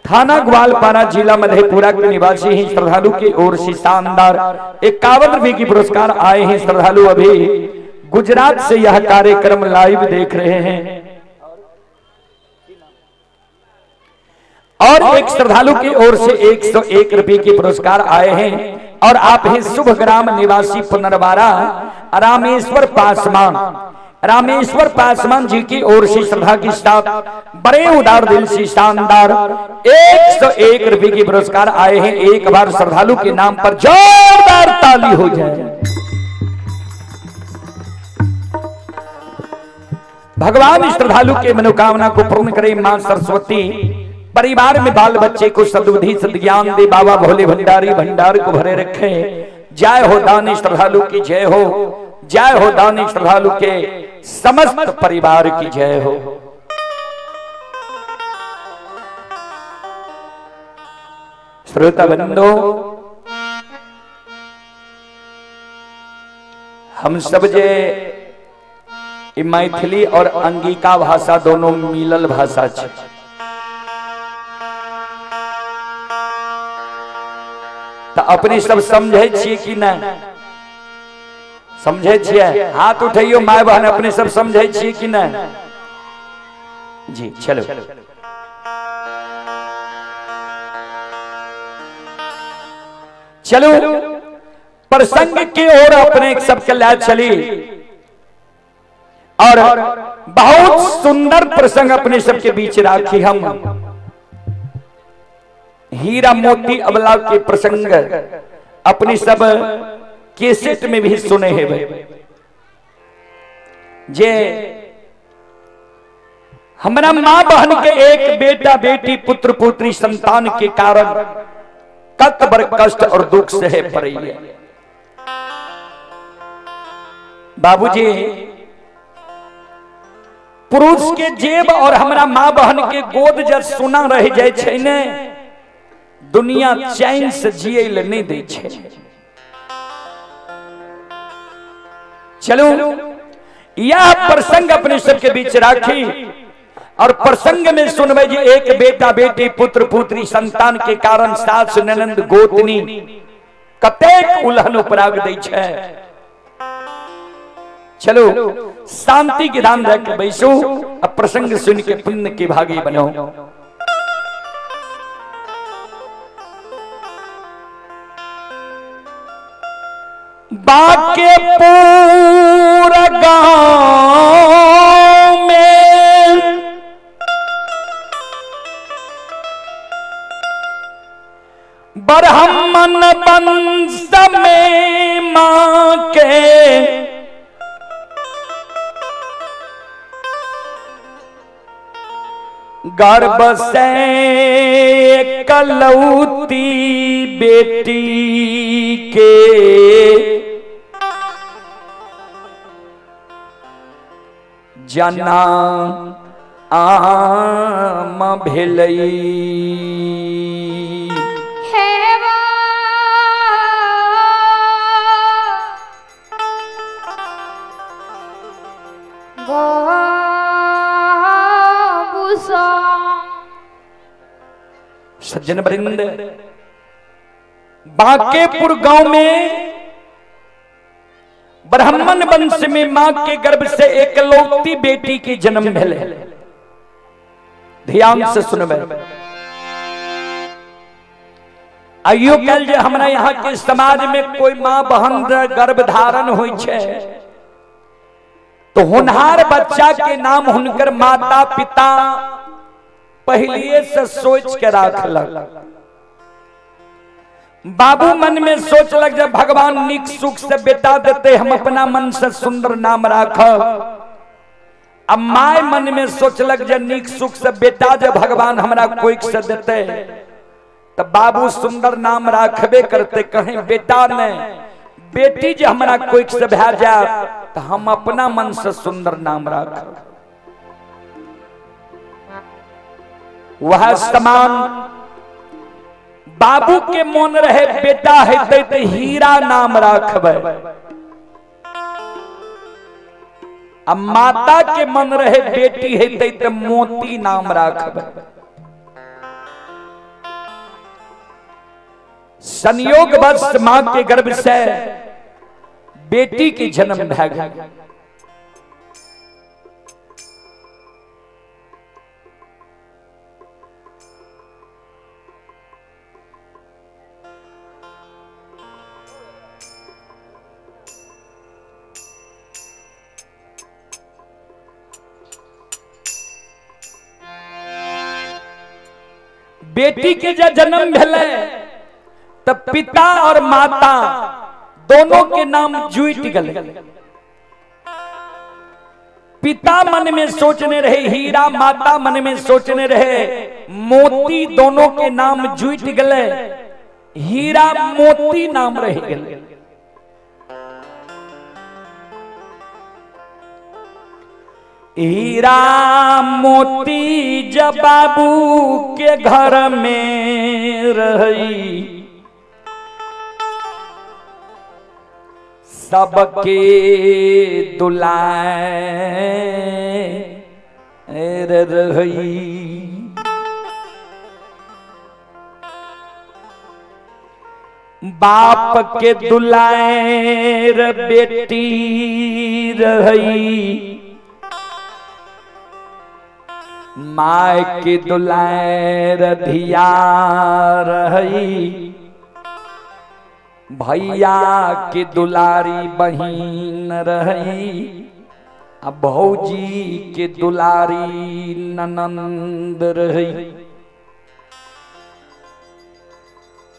थाना ग्वालपारा जिला मधेपुरा के निवासी हैं। श्रद्धालु की ओर से शानदार 51 रुपए की पुरस्कार आए हैं। श्रद्धालु अभी गुजरात से यह कार्यक्रम लाइव देख रहे हैं। और एक श्रद्धालु की ओर से 101 रुपए के पुरस्कार आए हैं। और आप हैं शुभ ग्राम निवासी पुनर्वारा रामेश्वर पासवान, रामेश्वर पासवान जी की ओर से श्रद्धा के साथ बड़े उदार दिल से शानदार 101 रुपए के पुरस्कार आए हैं। एक बार श्रद्धालु के नाम पर जोरदार ताली हो जाए। भगवान श्रद्धालु के मनोकामना को पूर्ण करे। मां सरस्वती परिवार में बाल बच्चे को सद्बुद्धि सद्ज्ञान दे। बाबा भोले भंडारी भंडार को भरे रखे। जय हो दानी श्रद्धालु की जय हो, जय हो दानी श्रद्धालु के समस्त परिवार की जय हो। श्रोता बंधो, हम सब जे मैथिली और अंगिका भाषा दोनों मिलल भाषा छे। तो अपने सब समझे छिए कि नहीं समझे छिए? हाथ उठैयो my बहन, अपने सब समझे छिए कि नहीं? जी चलो। चलो प्रसंग की ओर अपने सबके लाए चली। और बहुत सुंदर प्रसंग अपने सबके बीच राखी हम। हीरा मोती अबला के प्रसंग अपने सब कैसेट में भी सुने हैं भाई। जे हमरा मां बहन के एक बेटा बेटी पुत्र पुत्री संतान के कारण कत बर कष्ट और दुख सहे पड़े। बाबूजी पुरुष के जेब और हमरा मां बहन के गोद जब सोना रह जाए छे ने, दुनिया चैन से जिए ले नहीं दे छे। चलो यह प्रसंग अपने सबके बीच राखी और प्रसंग में सुनबे जी एक बेटा बेटी पुत्र पुत्री संतान के कारण सास ननंद गोतनी कतेक उलहन उपराग दै छे। चलो शांति के धाम रख के बैसो, अब प्रसंग सुन के पुण्य के भागी बनो। बाके पूरा गांव में ब्राह्मण वंश में मां के गर्भ से एकलौती बेटी के जना आम भेलै। हेवा बाबूसा। सज्जन वृंद, बांकेपुर गांव में ब्राह्मण वंश में मां के गर्भ से एकलौती बेटी के जन्म भेले। ध्यान से सुनबे। आइयो कल जे हमरा यहाँ के समाज में कोई मां बहन गर्भ धारण होई छे तो होनहार बच्चा के नाम हुनकर माता पिता पहले से सोच के राखलक। बाबू मन में सोचलक जब भगवान निक सुख से बेटा देते हम अपना मन से सुंदर नाम राखब। अब my मन में सोचलक जे निक सुख से बेटा जब भगवान हमरा कोई से देते तो बाबू सुंदर नाम राखबे करते, कहीं बेटा ने बेटी जे हमरा कोई से भै जाए तो हम अपना मन से सुंदर नाम राखब। वह समान बाबू के मन रहे बेटा हेतै त हीरा नाम राखबै, आ माता के मन रहे बेटी हेतै त मोती नाम राखबै। संयोग बस मां के गर्भ से बेटी के जन्म भै गेल। बेटी के जब जन्म भेलै त पिता और माता दोनों के नाम जुटि गए। पिता मन में सोचने रहे हीरा, माता मन में सोचने रहे मोती, दोनों के नाम जुटि गए, हीरा मोती नाम रह गए। हीरा मोती जब बाबू के घर में रही सबके दुलार रही। बाप के दुलार बेटी रही, my के दुलार धिया रही, भैया के दुलारी बहिन रही, आ भौजी के दुलारी ननंद रही।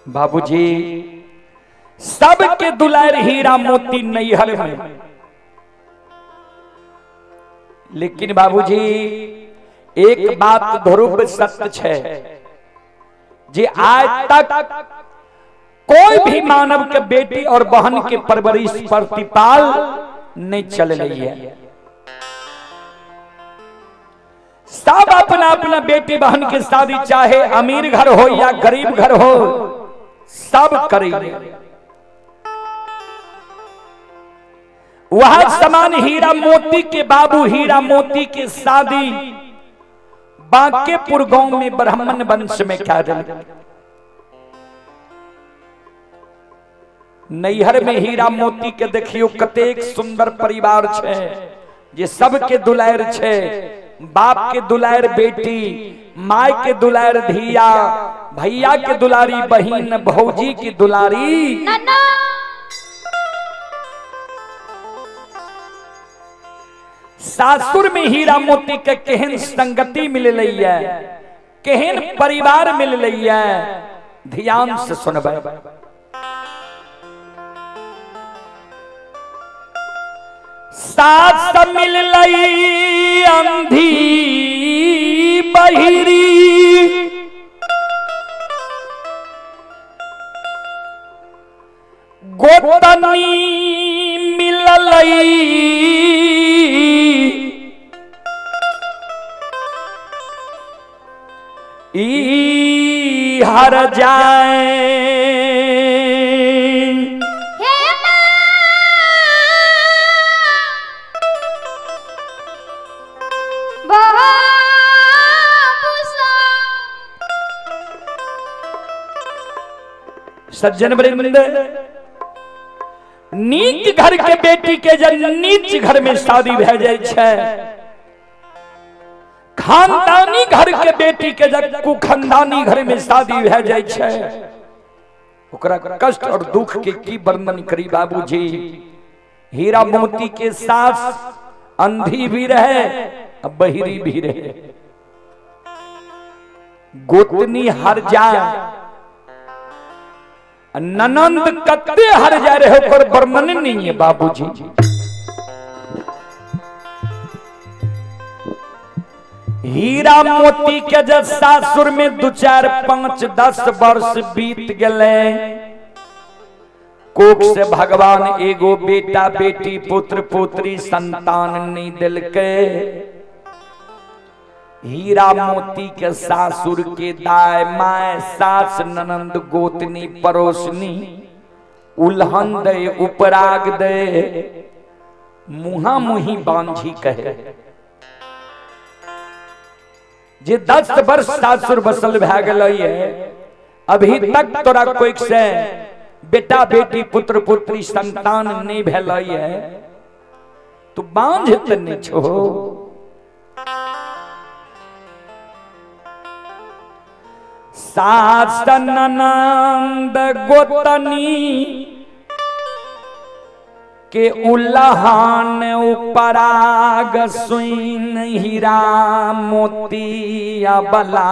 बाबूजी सबके दुलार हीरा मोती नैहर में, लेकिन बाबूजी एक बात ध्रुव सत्य है जे आज तक कोई भी मानव के बेटी और बहन के परवरिश प्रतिपाल नहीं चल रही है। सब अपना अपना बेटी बहन के शादी चाहे अमीर घर हो या गरीब घर हो सब करेंगे। वह समान हीरा मोती के बाबू हीरा मोती के शादी बांकेपुर गांव में ब्राह्मण वंश में क्या नैहर में हीरा मोती के देखियो कतेक सुंदर परिवार छे जे सबके दुलार छे, बाप के दुलार बेटी, my के दुलार धिया, भैया के दुलारी बहिन, भौजी की दुलारी नन्ना। सासुर में हीरा मोती के केहन संगति मिल रही है, केहन परिवार मिल रही है, ध्यान से सुनबे। सास मिल लई अंधी बहिरी, गोतनी मिललई ई हर जाए। हे माँ बाबू सा। सज्जन वृंद, नीक घर के बेटी के जब नीच घर में शादी भए जाय छै, खानदानी घर के बेटी के जब कुखनदानी घर में शादी भए जाय छै, ओकरा कष्ट और दुख के की वर्णन करी बाबूजी। हीरा मोती के सास अंधी भी रहे और बहिरी भी रहे, गोतनी हर जाए, ननंद कत्ते हर जा रहे ओकर वर्णन नहीं है बाबूजी। हीरा मोती के जब सासुर में 2 4 5 10 वर्ष बीत गए, कोख से भगवान एगो बेटा बेटी पुत्र पुत्री संतान नहीं दिलके। हीरा मोती के सासुर के दाय my सास ननंद गोतनी पड़ोसनी उल्हन दे उपराग दे मुहा मुही बांझी कहे। जे 10 वर्ष सासुर बसल भए गेलै है, अभी तक तोरा कोई से बेटा बेटी पुत्र पुत्री संतान नहीं भेलै है, तू बांझ त नहीं छो। सास ननंद गोतनी के उल्हान उपराग सुन हीरा मोती अबला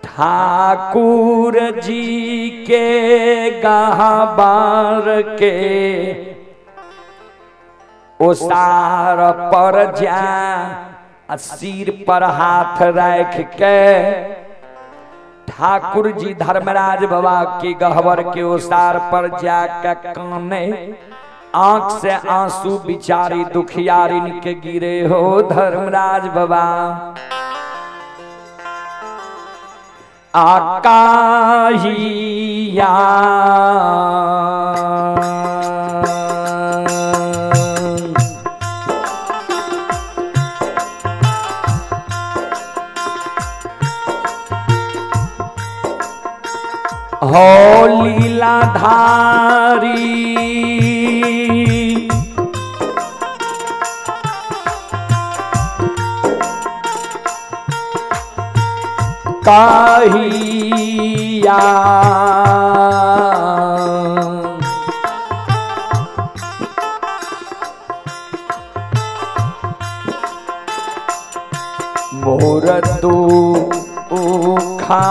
ठाकुर जी के गहबर के ओसार पर जा आ सिर पर हाथ रख के ठाकुर जी धर्मराज बाबा के गहबर के ओसार पर जाके काने, आंख से आंसू बिचारी दुखियारिन के गिरे हो धर्मराज बाबा। आकाहिया हो लीलाधारी काहिया मोर दुखा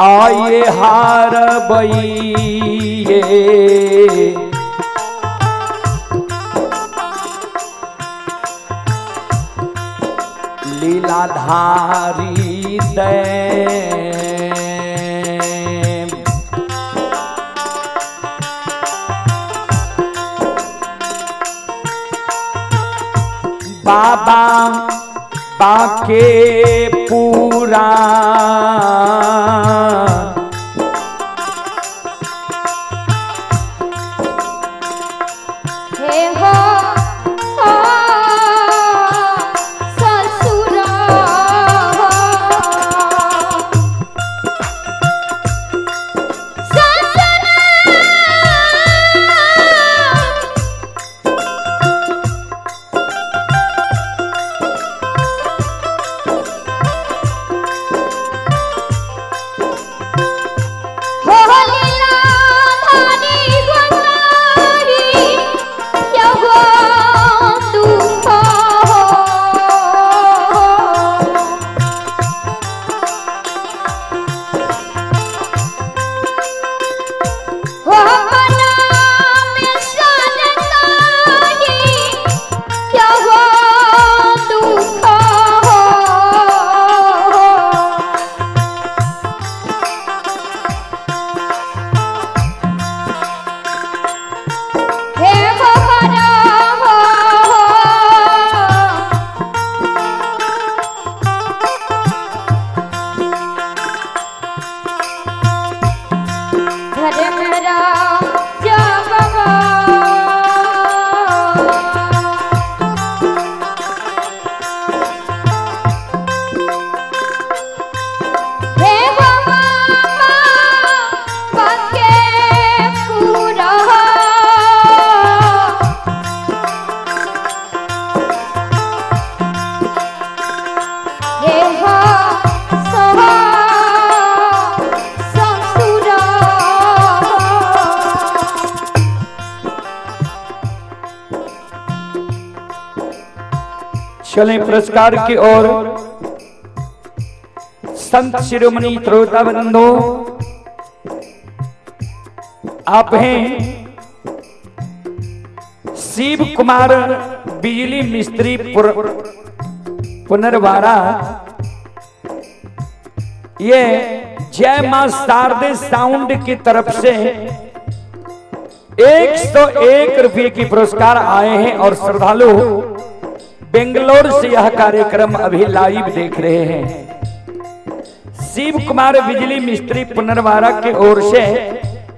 आये हार बइये लीलाधारी दे बाबा बाके पूरा हे हो हो ससुर हो ससुर चले पुरस्कार की ओर। संत शिरोमणि श्रोता बंधु, आप हैं शिव कुमार बिजली मिस्त्री पुनरवारा, ये जय मां शारदे साउंड की तरफ से 101 रुपये की पुरस्कार आए हैं और श्रद्धालु बेंगलोर से यह कार्यक्रम अभी लाइव देख रहे हैं। शिव कुमार बिजली मिस्त्री पुनरवारा की ओर से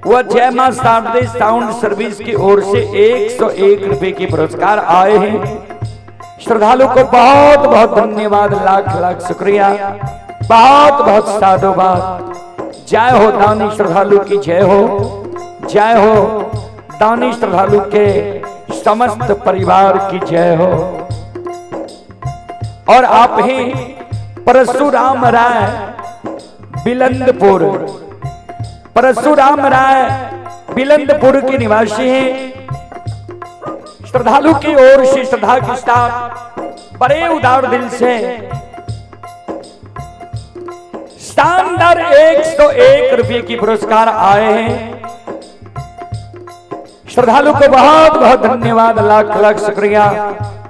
वह जय मां शारदे साउंड सर्विस की ओर से 101 रुपए के पुरस्कार आए हैं। श्रद्धालु को बहुत बहुत धन्यवाद, लाख लाख शुक्रिया, बहुत बहुत साधुवाद। जय हो दानी श्रद्धालु की जय हो, जय हो दानी श्रद्धालु के समस्त परिवार की जय हो। और आप ही परशुराम राय बिलंदपुर, परशुराम राय बिलंदपुर के निवासी हैं। श्रद्धालु की ओर से श्रद्धा के साथ बड़े उदार दिल से शानदार 101 रुपए की पुरस्कार आए हैं। श्रद्धालु को बहुत बहुत धन्यवाद, लाख लाख शुक्रिया,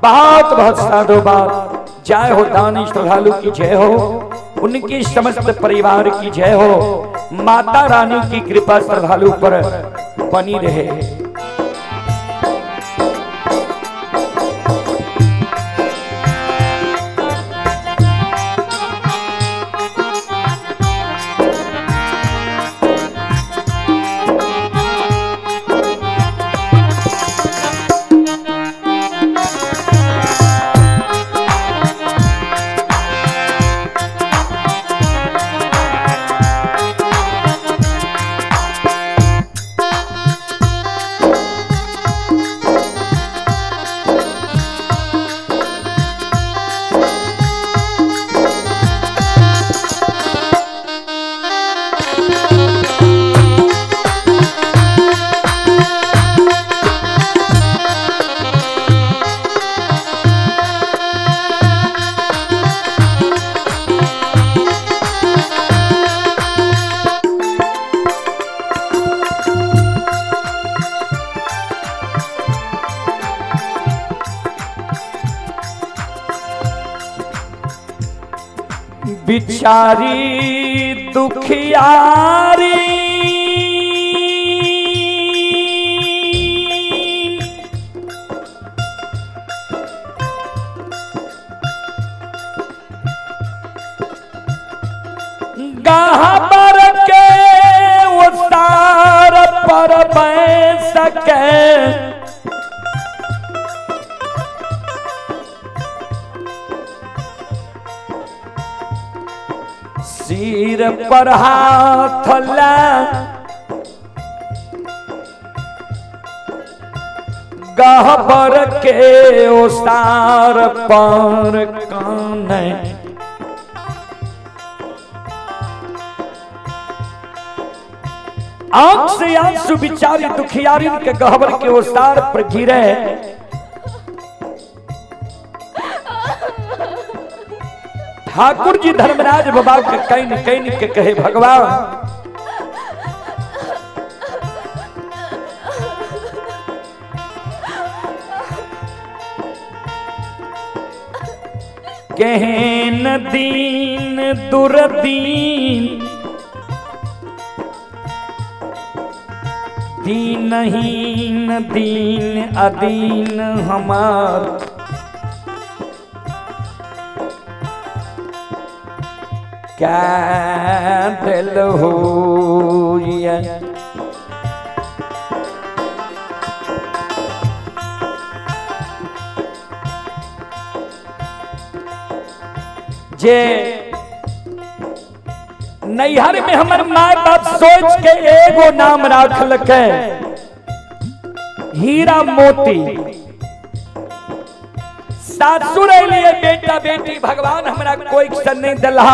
बहुत बहुत साधुवाद। जय हो दानी श्रद्धालु की जय हो, उनकी समस्त परिवार की जय हो। माता रानी की कृपा श्रद्धालु पर बनी रहे। बिचारी दुखियारी गहबर के उतार पर सके, सिर पर हाथ ला गहबर के ओसार पर कान। आंख से आंसू बिचारी दुखियारी के गहबर के ओसार पर गिरे। ठाकुर जी धर्मराज बाबा के can can के कहे, भगवान केहन दीन दुर्दीन दीनहीन दीन अदीन हमार, क्या दिल हो। जे नैहर में हमर माय बाप सोच के एगो नाम राखलक हीरा मोती, सासुर लिए बेटा बेटी भगवान हमरा कोई क्षण नहीं दिला,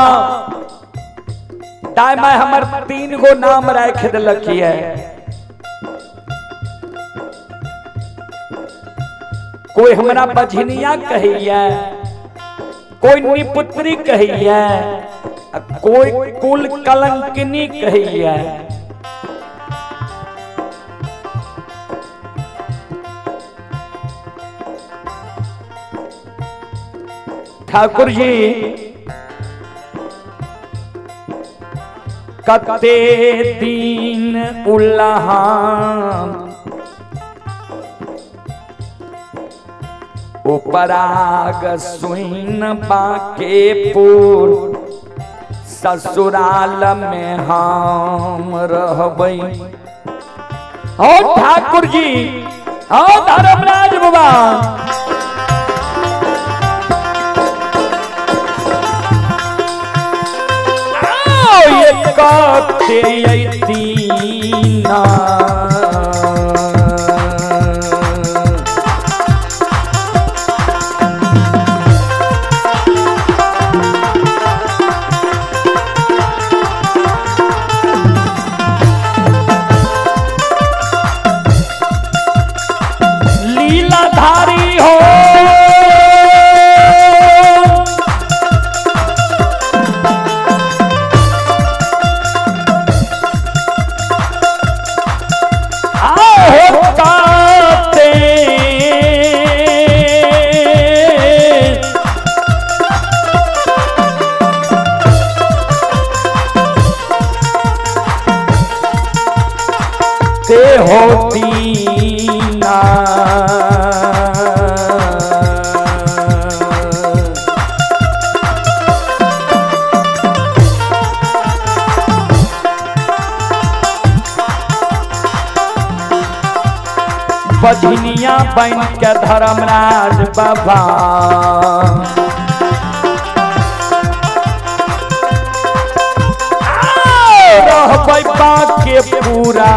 दाय my हमर 3 गो नाम राख दिलक है। कोई हमरा बझनिया कहिया, कोई निपुत्री कहैया, कोई कुल कलंकिनी कहैया। ठाकुर जी कते दिन उल्हान उपराग सुन बाकेपुर ससुराल में हम रहबै। ओ ठाकुर जी, ओ धर्मराज बाबा, ये कते अइतीना। लीलाधारी हो आओ काते ते होती ना। बजनिया बन के धर्मराज बाबा रहबै बाके पूरा।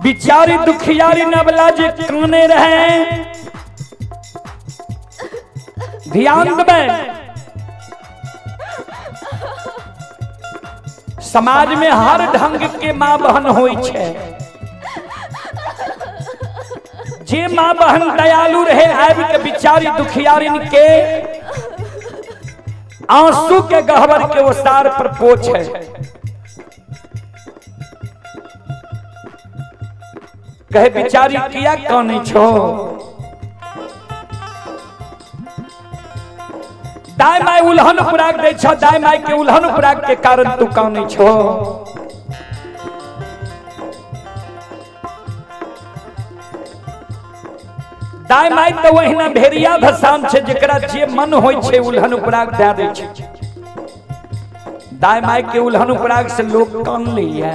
बिचारी दुखियारी नवला जे काने रहे, ध्यान देबै। समाज में हर ढंग के माँ बहन होई छै। जे माँ बहन दयालु रहे आबि के बिचारी दुखियारिन के आंसू के गहवर के ओसार पर पोछे। कहे बिचारी किया कानै छो, दाय my उल्हन उपराग दै छो, दाय my के उल्हन उपराग के कारण तू कानै छो। दाय माय तऽ ओहिना भेड़िया धसान छै, जेकरा जे मन होइ छै उल्हन उपराग दए दै छै। दाय माय के उल्हन उपराग से लोग कान लैया,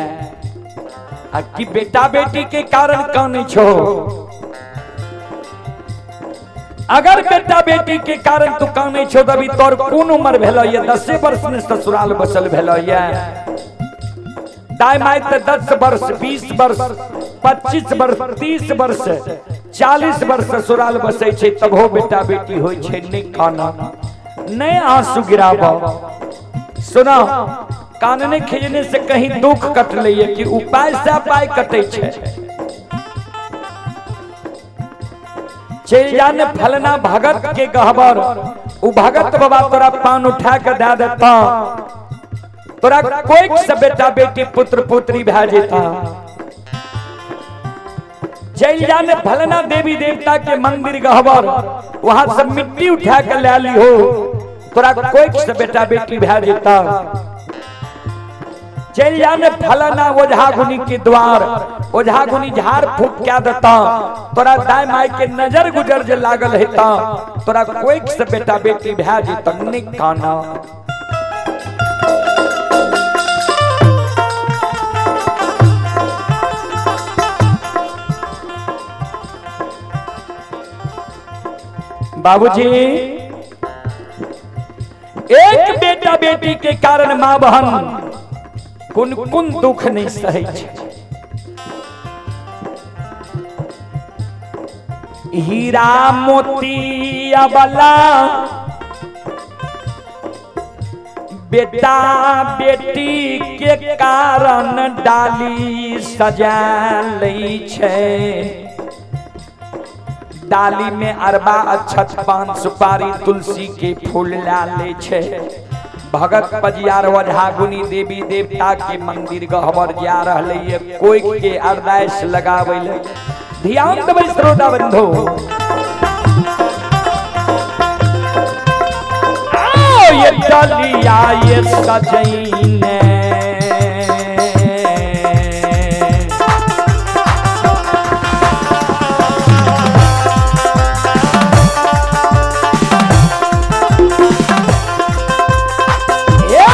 आ कि बेटा बेटी के कारण कानै छो? अगर बेटा बेटी के कारण तू कानै छो, तऽ अभी तोर कोन उम्र भेलो ये? 10 वर्ष ने ससुराल बसल भेलो ये। दाय माय तऽ 10 वर्ष, 20 वर्ष, 25 वर्ष, 30 वर्ष, 40 वर्ष ससुराल बसै छै, तबो बेटा बेटी होइ छै। नहि काना, नहि आंसू गिराब। सुनो, कानने खिजने से कहीं दुख कटलै ये कि उपाय से अपाय कटै छै? चलि जा ने फलना भगत के गहबर, उ भगत बाबा तोरा पान उठा के दए देता, तोरा कोई से बेटा बेटी पुत्र पुत्री भए जेता। चलि जा ने फलना देवी देवता के मंदिर गहबर, वहां से मिट्टी उठा के ले लिहो, तोरा कोई से बेटा बेटी भए जेता। चलि जा ने फलाना ओझा गुनी के द्वार, ओझा गुनी झाड़ फूक क्या देता, तोरा दाय माय के नजर गुजर जे लागल हेता, तोरा कोई से बेटा बेटी भए जेता। नहि काना। बाबूजी, एक बेटा बेटी के कारण माँ बहन कुन कुन दुख नहीं सहे छै। हीरा मोती अबला बेटा बेटी के कारण डाली सजा लै छै। डाली में अरबा अक्षत पान सुपारी तुलसी के फूल ला ले छै। भगत पजियार ओझा गुनी देवी देवता के मंदिर गहबर जा रहले ये कोई के अरदास लगावे ले। ध्यान देबै श्रोता बंधु। आओ ये डलिया ये सजैने, ए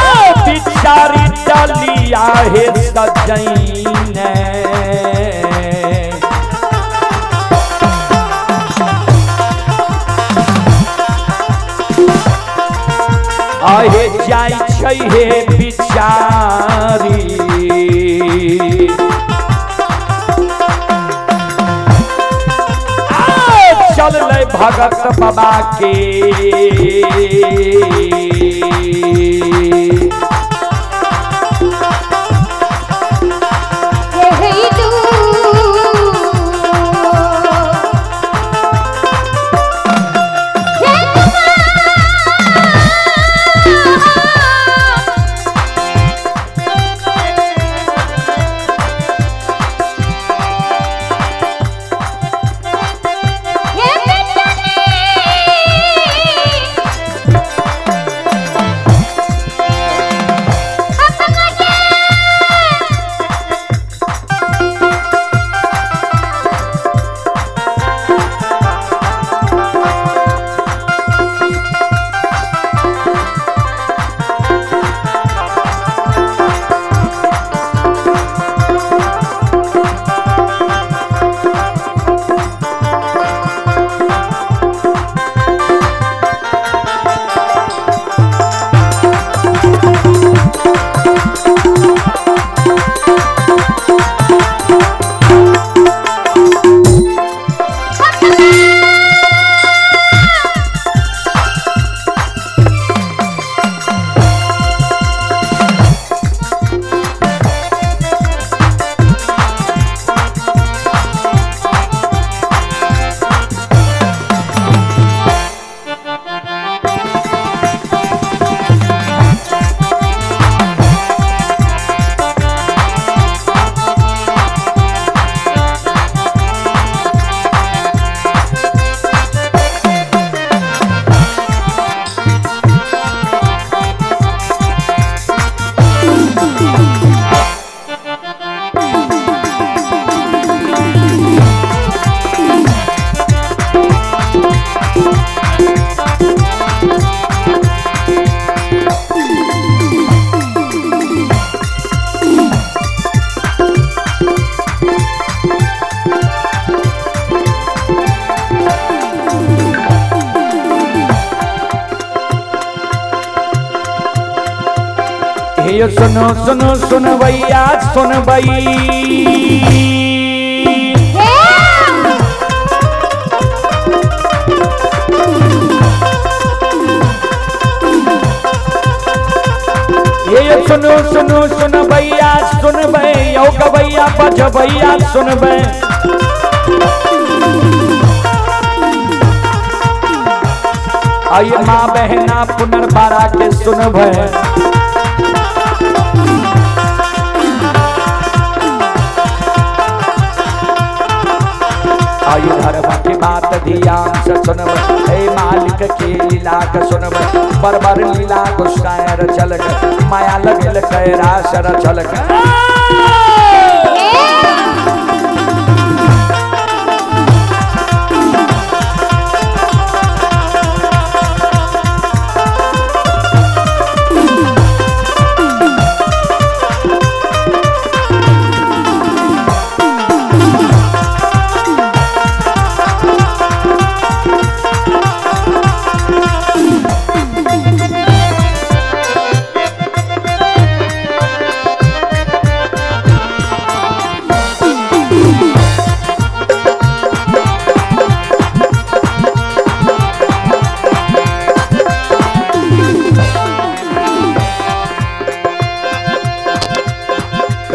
बिचारी डलिया हे सजैने, आहे जाइ छै हे बिचारी। आ चललै भगत बाबा के, यही दू हे हे बेटा ने ये सुनो सुनो सुनबैया सुनबई। ये सुनो सुनो सुनबैया सुनबै, यौ गबैया बजबैया सुनबै। आइए माँ बहना पुनर्बारा के सुनबै। आयु धर्म के बात ध्यान से सुनबै, हे मालिक के लीला के सुनबै। बरबर लीला गुस्साएर चलक, माया लगल कैरास रचलक।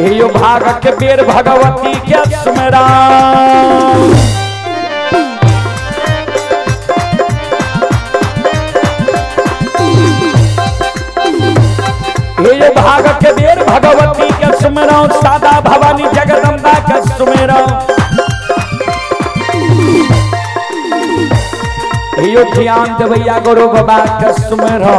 यो भाग के बेर भगवती के सुमरा। हे भाग के बेर भगवती के सुमरा, सादा भवानी जगदम्बा के सुमेरा। यो ध्यान देवैया गुरु बाबा के सुमेरा।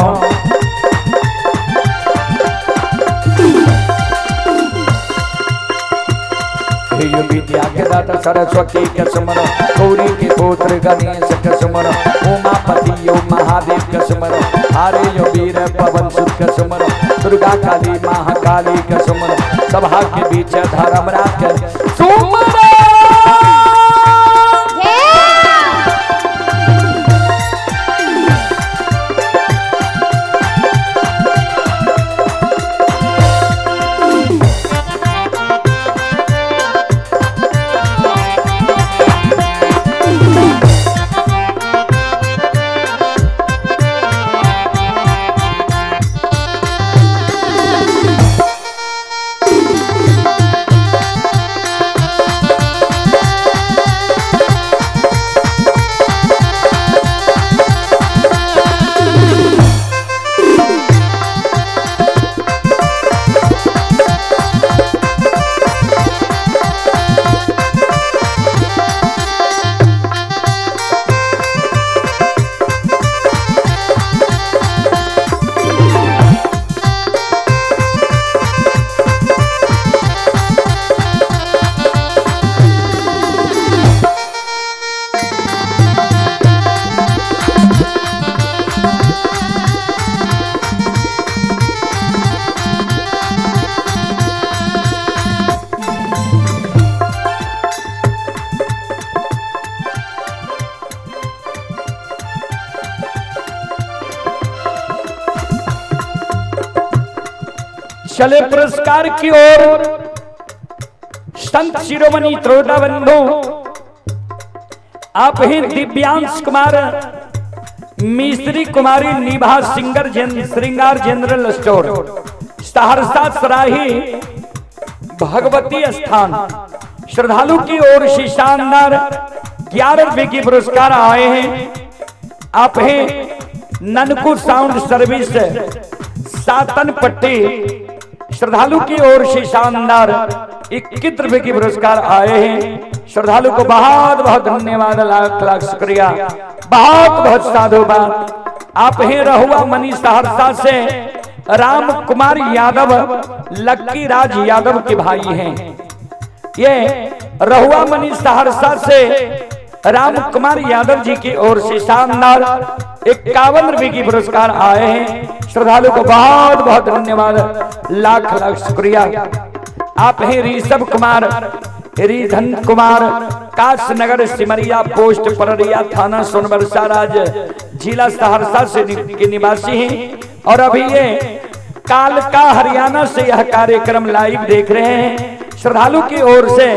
विद्या के दाता सरस्वती के सुमरो, गौरी के पुत्र गणेश के सुमरो, उमापति यो महादेव के सुमरो, हरे यो वीर पवन सुत के सुमरो, दुर्गा काली महाकाली के सुमरो, सभा के बीच धर्मराज के सुमरो। चले पुरस्कार की ओर संत शिरोमणि त्रोटा बंधु आप ही दिव्यांश कुमार मिस्त्री कुमारी निभा सिंगर श्रृंगार जनरल स्टोर सहरसा सराही भगवती स्थान श्रद्धालु की ओर से शानदार 11 रुपए की पुरस्कार आए हैं। आप ही ननकू साउंड सर्विस सातन पट्टी श्रद्धालु की ओर से शानदार 21 रुपए की पुरस्कार आए हैं। श्रद्धालु को बहुत बहुत धन्यवाद, लाख लाख शुक्रिया, बहुत बहुत साधुवाद। आप ही रहुआ मनी सहरसा से राम कुमार यादव लक्की राज यादव के भाई हैं। ये रहुआ मनी सहरसा से राम कुमार यादव जी की ओर से शानदार 51 रुपए की पुरस्कार आए हैं। श्रद्धालु को बहुत बहुत धन्यवाद, लाख लाख शुक्रिया। आप हैं ऋषभ कुमार रिधन कुमार काशनगर सिमरिया पोस्ट पररिया थाना सोनबरसा राज जिला सहरसा से के निवासी हैं और अभी ये कालका हरियाणा से यह कार्यक्रम लाइव देख रहे हैं। श्रद्धालु की ओर से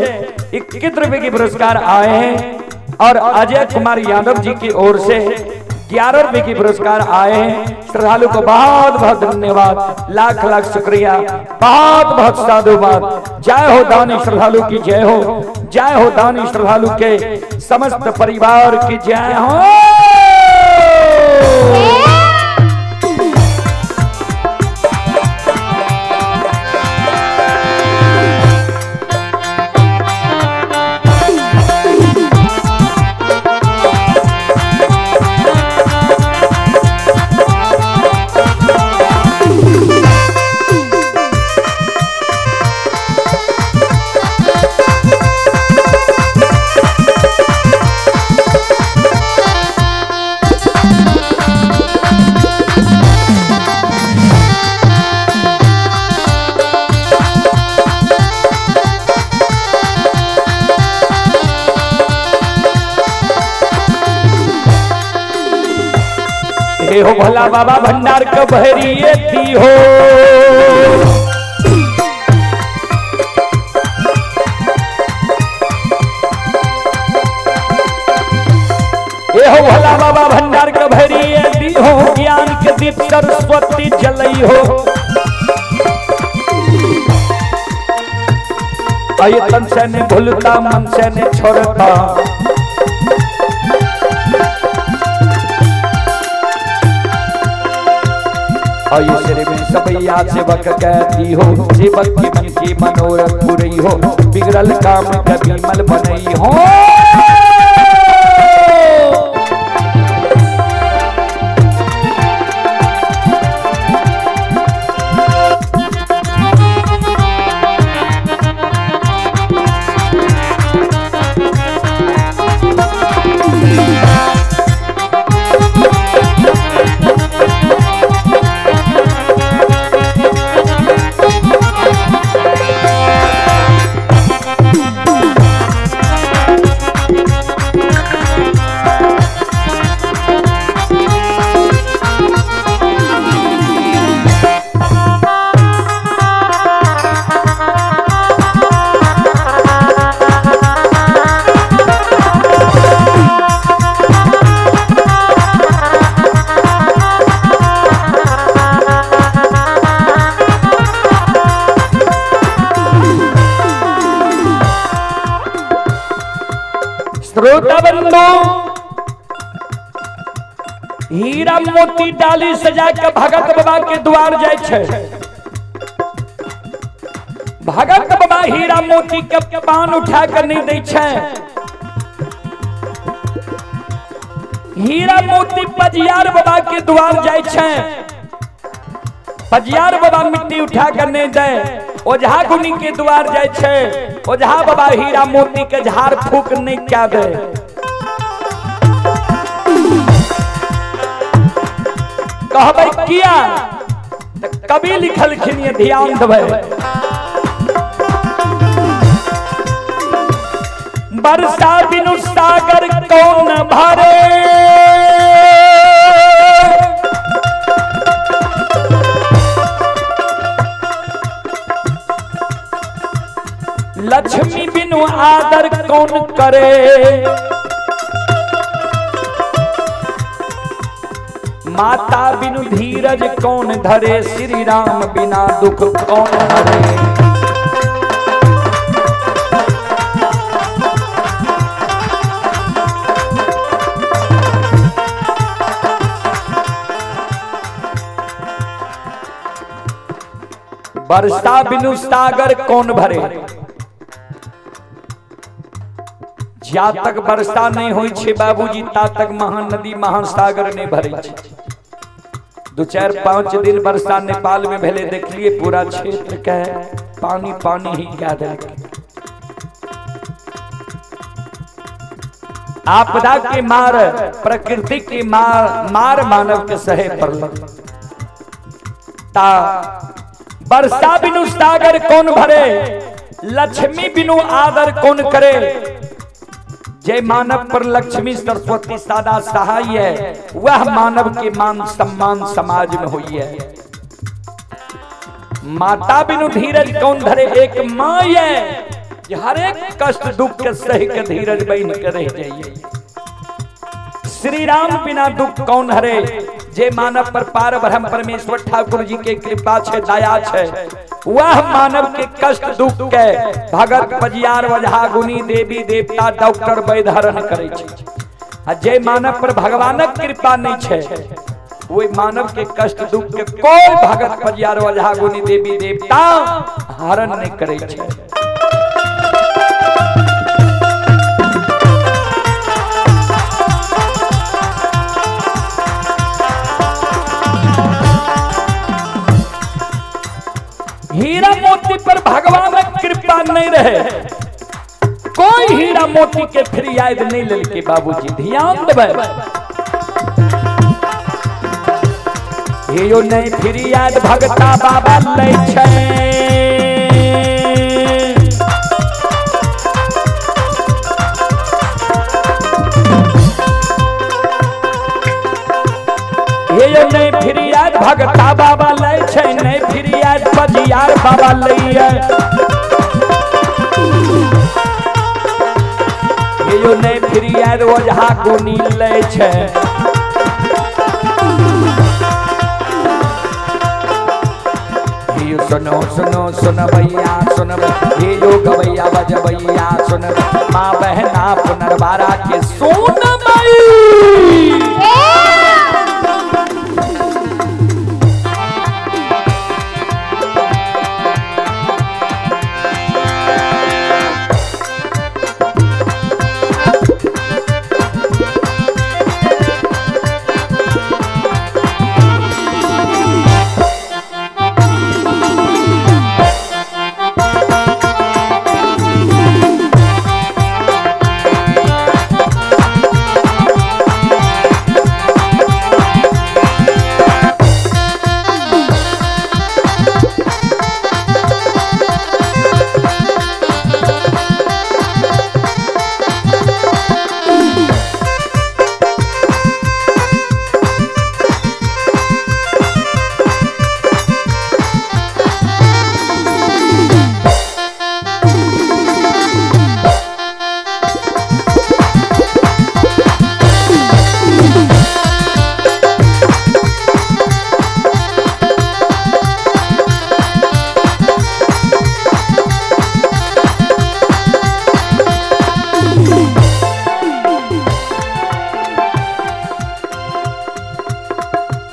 21 रुपए के पुरस्कार आए हैं और अजय कुमार यादव जी की ओर से 11 रुपए के पुरस्कार आए हैं। श्रद्धालु को बहुत बहुत धन्यवाद, लाख लाख शुक्रिया, बहुत बहुत साधुवाद। जय हो दानी श्रद्धालु की जय हो, जय हो दानी श्रद्धालु के समस्त परिवार की जय हो। हे हो भोला बाबा भंडार कबहरी थी हो। हे हो भोला बाबा भंडार कबहरी थी हो, ज्ञान के दीप सरस्वती जलई हो। अय तन से ने भूलता मन से ने छोड़ता, सिर में सबैया सेवक कहती हो, सेवक के मन की मनोरथ पुरई हो, बिगड़ल काम कभी मल बनई हो। श्रोता बंधु, हीरा मोती डाली सजा के भगत बाबा के द्वार जाय छै। भगत बाबा हीरा मोती के पान उठा के नहीं दै छै। हीरा मोती पजियार बाबा के द्वार जाय छै। पजियार बाबा मिट्टी उठा के नहीं दे। ओझा गुनी के द्वार जाय छै। ओझा बाबा हीरा मोती के झाड़ फूक नहीं क्या दे। कहबै किया कवि लिखलखिन ये ध्यान देबै। बरसा बिनु सागर कौन भरे, लक्ष्मी बिनु आदर कौन करे, माता बिनु धीरज कौन धरे, श्री राम बिना दुख कौन हरे। बरसा बिनु सागर कौन भरे। जा तक वर्षा नहीं होई छे बाबूजी ता तक महानदी महासागर नहीं भरे छे। 2-4 5 दिन वर्षा नेपाल में भेले देखलिए पूरा क्षेत्र के पानी पानी ही क्या देलकै। आपदा के मार, प्रकृति के मार मार मानव के सहे पड़ल। ता वर्षा बिनु सागर कौन भरे, लक्ष्मी बिनु आदर कौन करे। जय मानव पर लक्ष्मी सरस्वती सदा सहाय है, वह मानव के मान सम्मान समाज में हुई है। माता बिनु धीरज कौन धरे? एक माँ ये जे हर एक कष्ट दुख के सह के धीरज बन के रह जाइए। श्री राम बिना दुख कौन हरे? जे मानव पर पार ब्रह्म परमेश्वर ठाकुर जी के कृपा छे, दया छे, वह मानव के कष्ट दुख के भगत पजियार वजहा गुनी देवी देवता डॉक्टर वैद्य हरण करे छे। आ जे मानव पर भगवानक कृपा नहीं छे, वही मानव के कष्ट दुख के कोई भगत पजियार वजहा गुनी देवी देवता हरण नहीं करे छे। हीरा मोती पर भगवान कृपा नहीं रहे, कोई हीरा मोती के फरियाद नहीं ललके। बाबूजी ध्यान देबै, हेयो नहीं फरियाद भगता बाबा लै छै। हेयो नहीं फरियाद भगता बाबा लै छै, नहीं फरियाद पजियार बाबा लैये। हेयो नहीं फरियाद ओझा गुनी लै छै। हेयो सुनो सुनो सुनबैया सुनब, हेयो गवैया बजबैया सुनब, माँ बहना पुनर्वारा के सुनबई।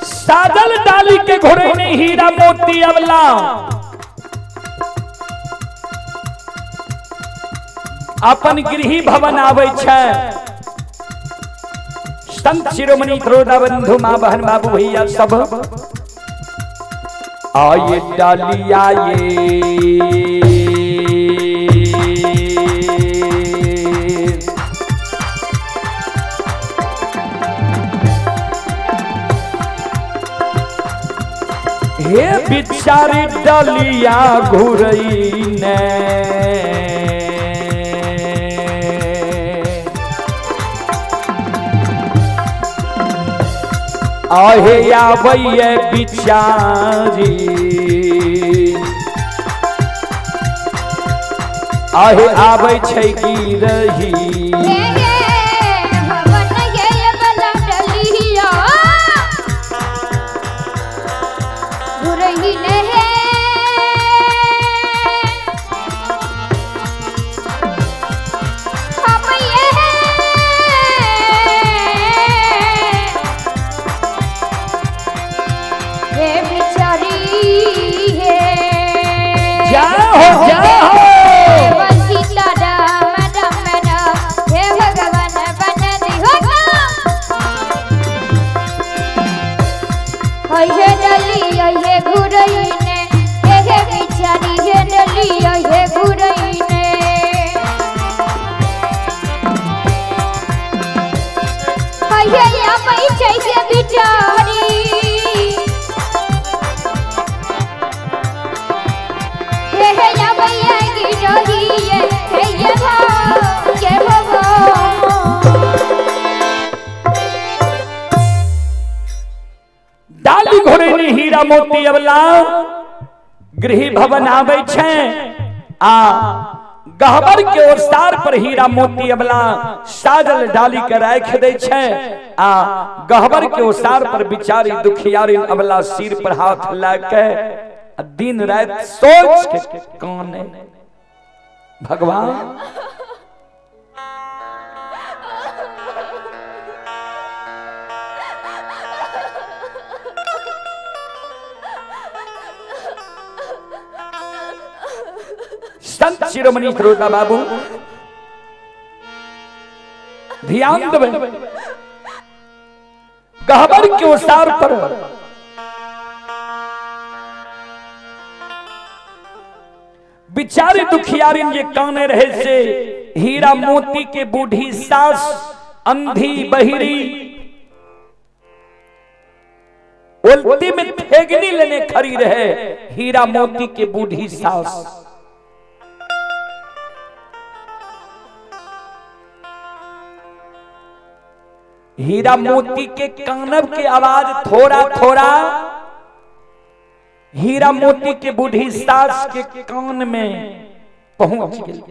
साजल डाली के घोड़े ने हीरा मोती अवला, अपन गृह भवन आवे छै। संत शिरोमणि त्रोदा बंधु माँ बहन बाबू भैया सब आये डाली आये। हे बिचारी डलिया घुरई ने, आहे आबैये बिचारी, आहे आबै छै गिरही। डाली घोड़े ने हीरा मोती अबला गृह भवन आबै छै आ गहबर के ओसार पर हीरा मोती अबला साजल डाली के राख दै छै आ गहबर के ओसार पर बिचारी दुखियारी अबला सिर पर हाथ ला के आ दिन रात सोच के काने। भगवान संत शिरोमणि श्रोता बाबू ध्यान देबै, गहबर के ओसार पर बिचारी दुखियारिन जे काने रहे से हीरा मोती के बूढ़ी सास अंधी बहिरी उल्टी में ठेगनी लेने खड़ी रहे हीरा मोती के बूढ़ी सास। हीरा मोती के कानब के आवाज थोड़ा थोड़ा हीरा मोती के बूढ़ी सास के कान में पहुंच गई।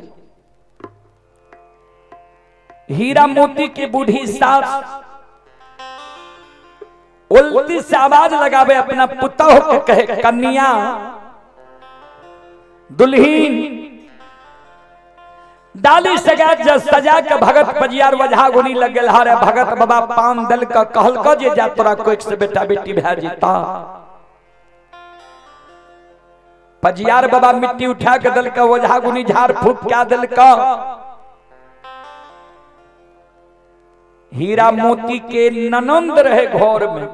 हीरा मोती के बूढ़ी सास उल्टी से आवाज लगावे अपना पुतोह के कहे कन्या दुल्हीन डाली सजा सजा के भगत पजियार वजहा गुनी लग गेल हरे भगत बाबा पान दल का कहल क जे जा तोरा कोई से बेटा बेटी भए जेता। पजियार बाबा मिट्टी उठा के दल का वजहा गुनी झाड़ फूक क्या दल का। हीरा मोती के ननंद रहे घर में,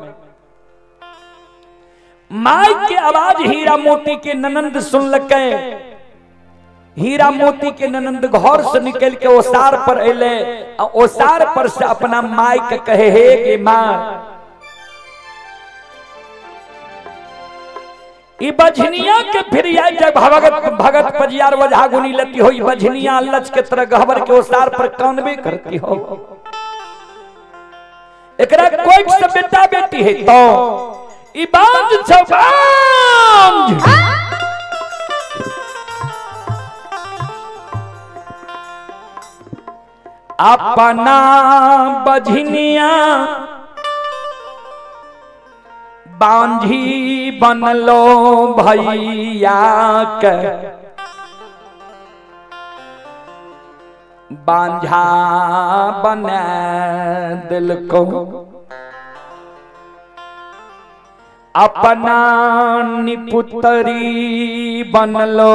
माई के आवाज हीरा मोती के ननंद सुनलकै। हीरा मोती के ननंद घर से निकल के ओसार पर अले, ओसार पर से अपना माई के कहे हे गे माँ ई बझनिया के फिर आई जब भगत भगत पजियार वजहा गुनी लती हो, बझनिया लच के तरह गहबर के ओसार पर कानबे करती हो, एकरा कोई से बेटा बेटी है तो ई बांझ छौ बांझ। अपना बझनिया बांझी बनलो भैया के बांझा बना दिल को, अपना निपुतरी बनलो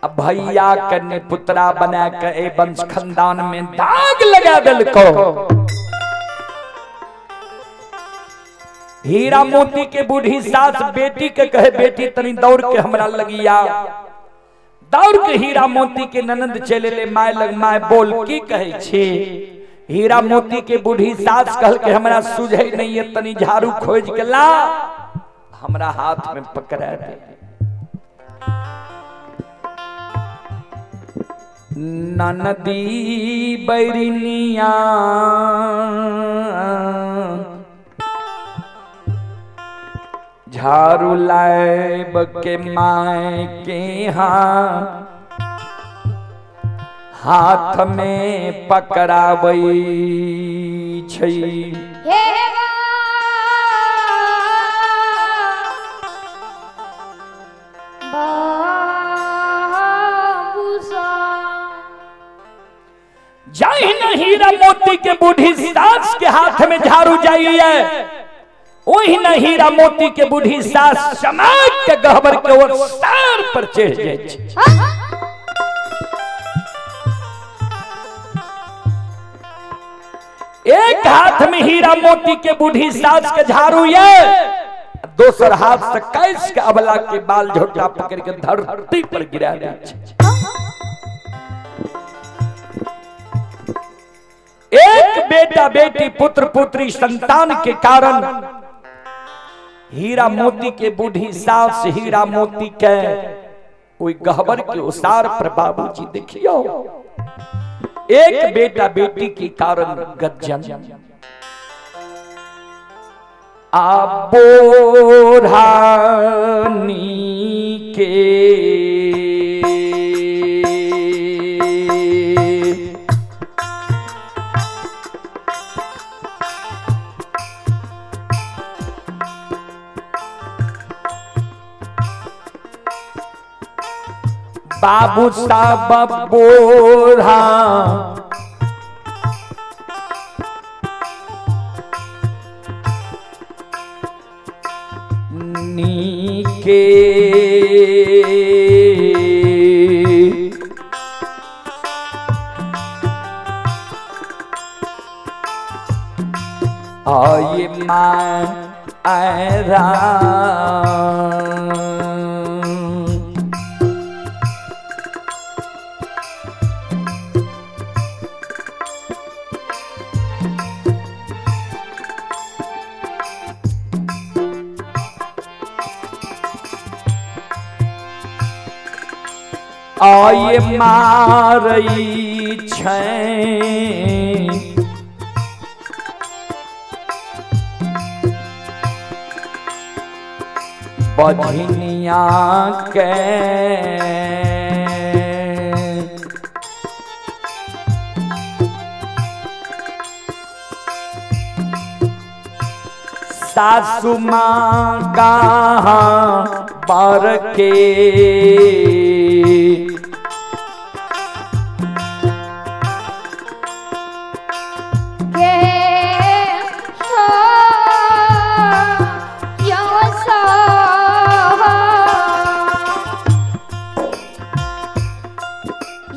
भैया के निपुतरा बना के ए वंश खानदान में दाग लगा दिल को। हीरा मोती के बूढ़ी सास बेटी के कहे बेटी तनी दौड़ के हमरा लगिया, दौड़ के हीरा मोती के ननंद चले ले my लग, my बोल की कहे छी। हीरा मोती के बूढ़ी सास कहल के हमरा सुझे नहीं है तनी झाड़ू खोज के ला हमरा हाथ में पकड़ा दे। ननदी बैरिनिया झाड़ू लाइब के my के हाथ में पकड़ाबै छै। जाहि न हीरा मोती के बूढ़ी सास के हाथ में झाड़ू जाइए, वही न हीरा मोती के बूढ़ी सास समाज के गहबर के ओर सर पर चढ़ जाय छै। एक हाथ में हीरा मोती के बूढ़ी सास के झाड़ू ये, दोसर हाथ से कैस के अबला के बाल झोटा पकड़ के धरती पर गिरा दै छै। एक बेटा बेटी पुत्र पुत्री संतान के कारण हीरा मोती के बूढ़ी सास हीरा मोती के कोई गहबर के उसार पर बाबूजी देखियो एक बेटा बेटी के कारण गज्जन। आ बोढ़ानी के बाबू साहब बोढ़ा नीके आये माँ आरा। आये मारई छै बझनिया के सासु माँ कहाँ बर के के हो यो सो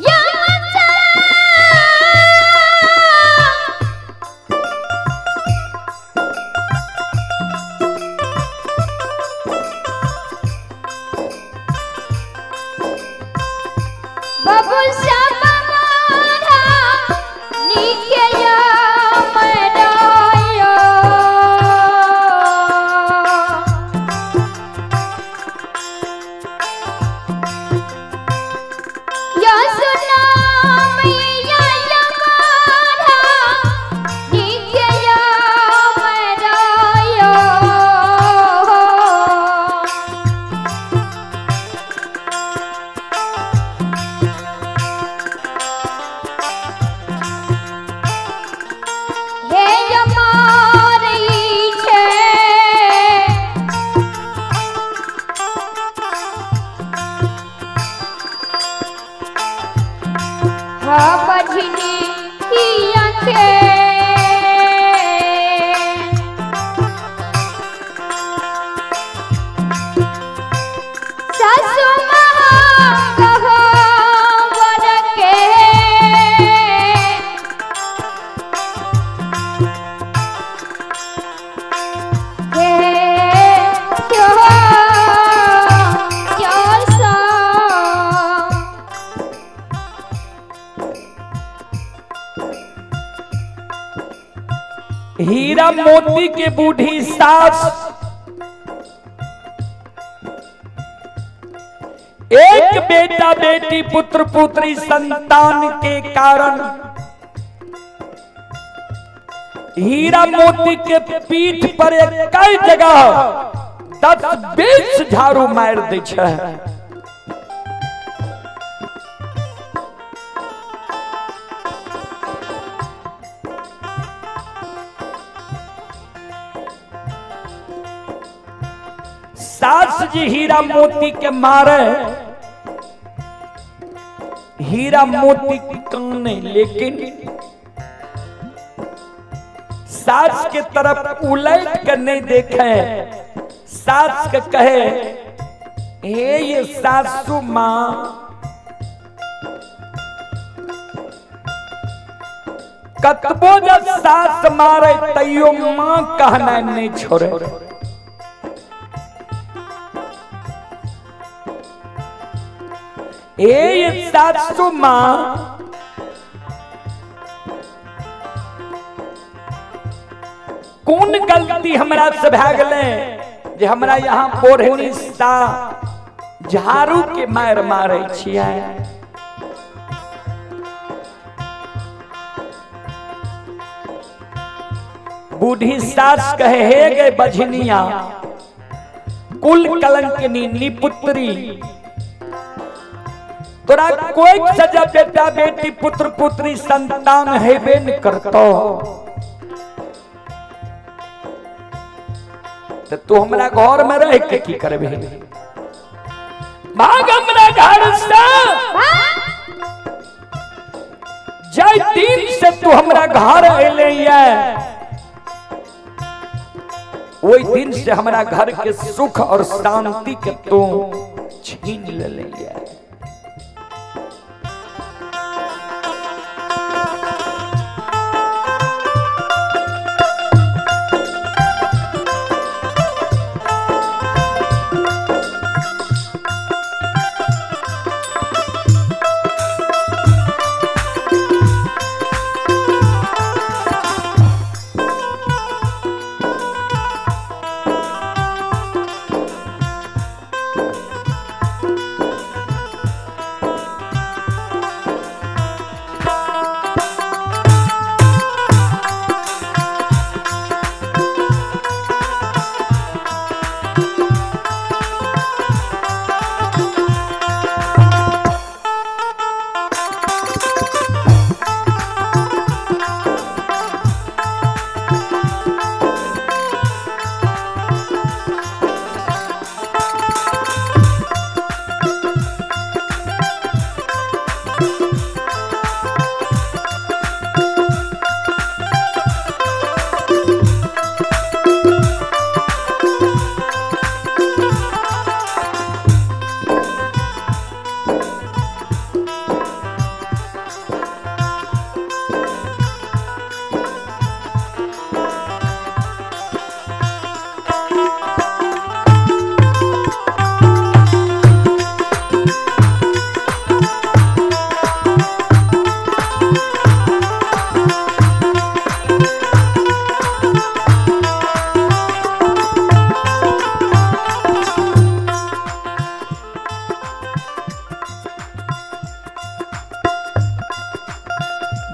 यो बाबू श्याम मारा निके या मरायो। या सुना मैया या मारा निके या मरायो। हे यमारी छे हा बजनी ही आंखे सासु महा कहो वर के हे यो यो सो। हीरा मोती के बूढ़ी सास एक बेटा बेटी पुत्र पुत्री संतान के कारण हीरा मोती के पीठ पर एक कई जगह 10-20 झाड़ू मार दै छै। सास जी हीरा मोती के मारे, हीरा मोती काने, लेकिन सास के तरफ उलट कर नहीं देखे। सास के कहे, हे ये सासू माँ, कतबो जब सास मारे तैयो माँ कहना नहीं छोड़े। ए सासू माँ, कौन गलती हमरा से भए गेलै जे हमरा यहाँ बोढ़नी सा झाड़ू के मार मारे छियै? बूढ़ी सास कहे, हे गे बझनिया, कुल कलंकनी निपुत्री, तोरा कोई सजा बेटा बेटी पुत्र पुत्री संतान हेबे न करतो, तो तू हमरा घर में रह के की करबे? भाग हमरा घर से। जय दिन से तू हमरा घर अले ओहि दिन से हमरा घर के सुख और शांति के तू छीन ले।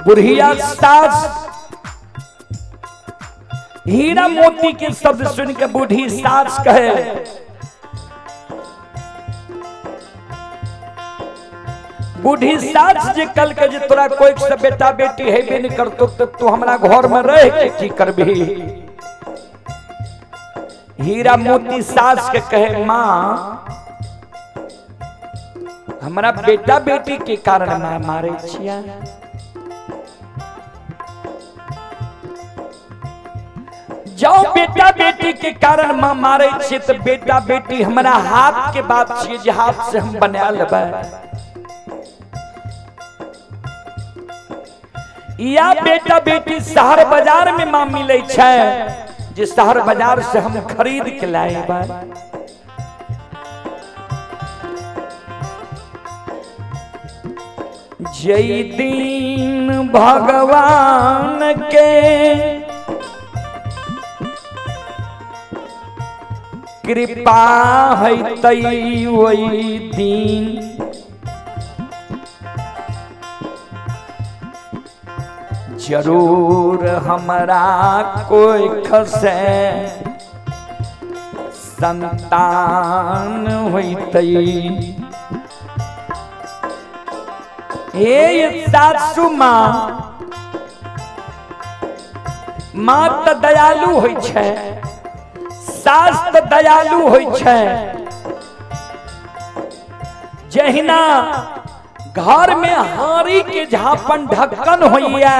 बुढ़िया सास हीरा मोती के शब्द सुन के बूढ़ी सास कहे, बूढ़ी सास जे कल के जे तोरा कोई से बेटा बेटी हेबे नहीं करतो तो तू हमरा घर में रह के की करबी? हीरा मोती सास के कहे, माँ हमरा बेटा बेटी के कारण माँ मारे छिया। जाओ बेटा बेटी के कारण माँ मारे छियै तो बेटा बेटी हमरा हाथ के बात छियै जे हाथ से हम बना लेबै, या बेटा बेटी शहर बाजार में माँ मिले छै जे शहर बाजार से हम खरीद के लाएबै। जय दिन भगवान के कृपा है तई वही दिन, जरूर हमरा कोई खसे संतान होइतई। हे सासू माँ, माँ त दयालु होइ छै, सास त दयालु होइ छै। जहिना घर में हारी के झापन ढक्कन होइया,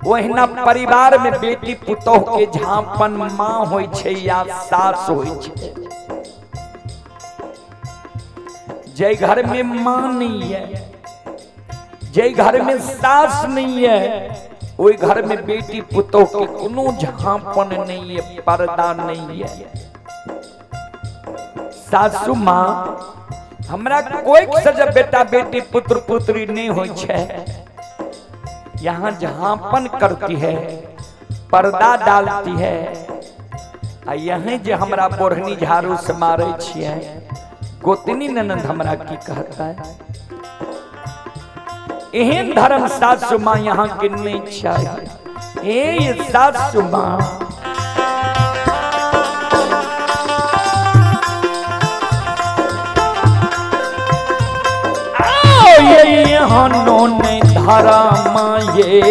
ओहिना परिवार में बेटी पुतोह के झापन माँ होइ छै या सास होइ छै। जय घर में माँ नहीं है, जय घर में सास नहीं है, ओहि घर में बेटी पुतोह के कोनो झापन नहीं है, पर्दा नहीं है। सासू माँ हमरा कोई से जब बेटा बेटी पुत्र पुत्री नहीं होइ छै, यहाँ झापन करती है, पर्दा डालती है, आ यहीं जे हमरा बोढ़नी झाड़ू से मारे छियै, गोतनी ननंद हमरा की कहता है? एहन धर्म सासू माँ यहाँ के नहीं चाहिए। हे सासु माँ, ये हनो ने धारा माये।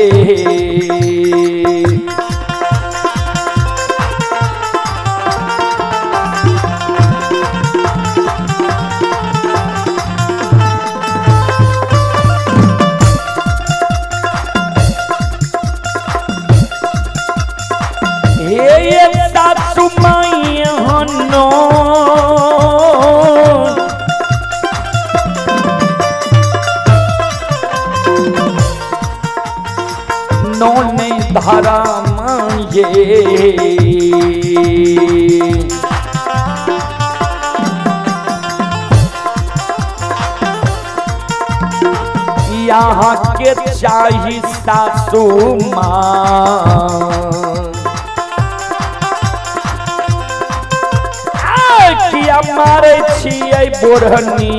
हे सासु माई हनो नोने धारा माये। यहाँ के चाही सासू माँ, किया मारे छियै बोढ़नी।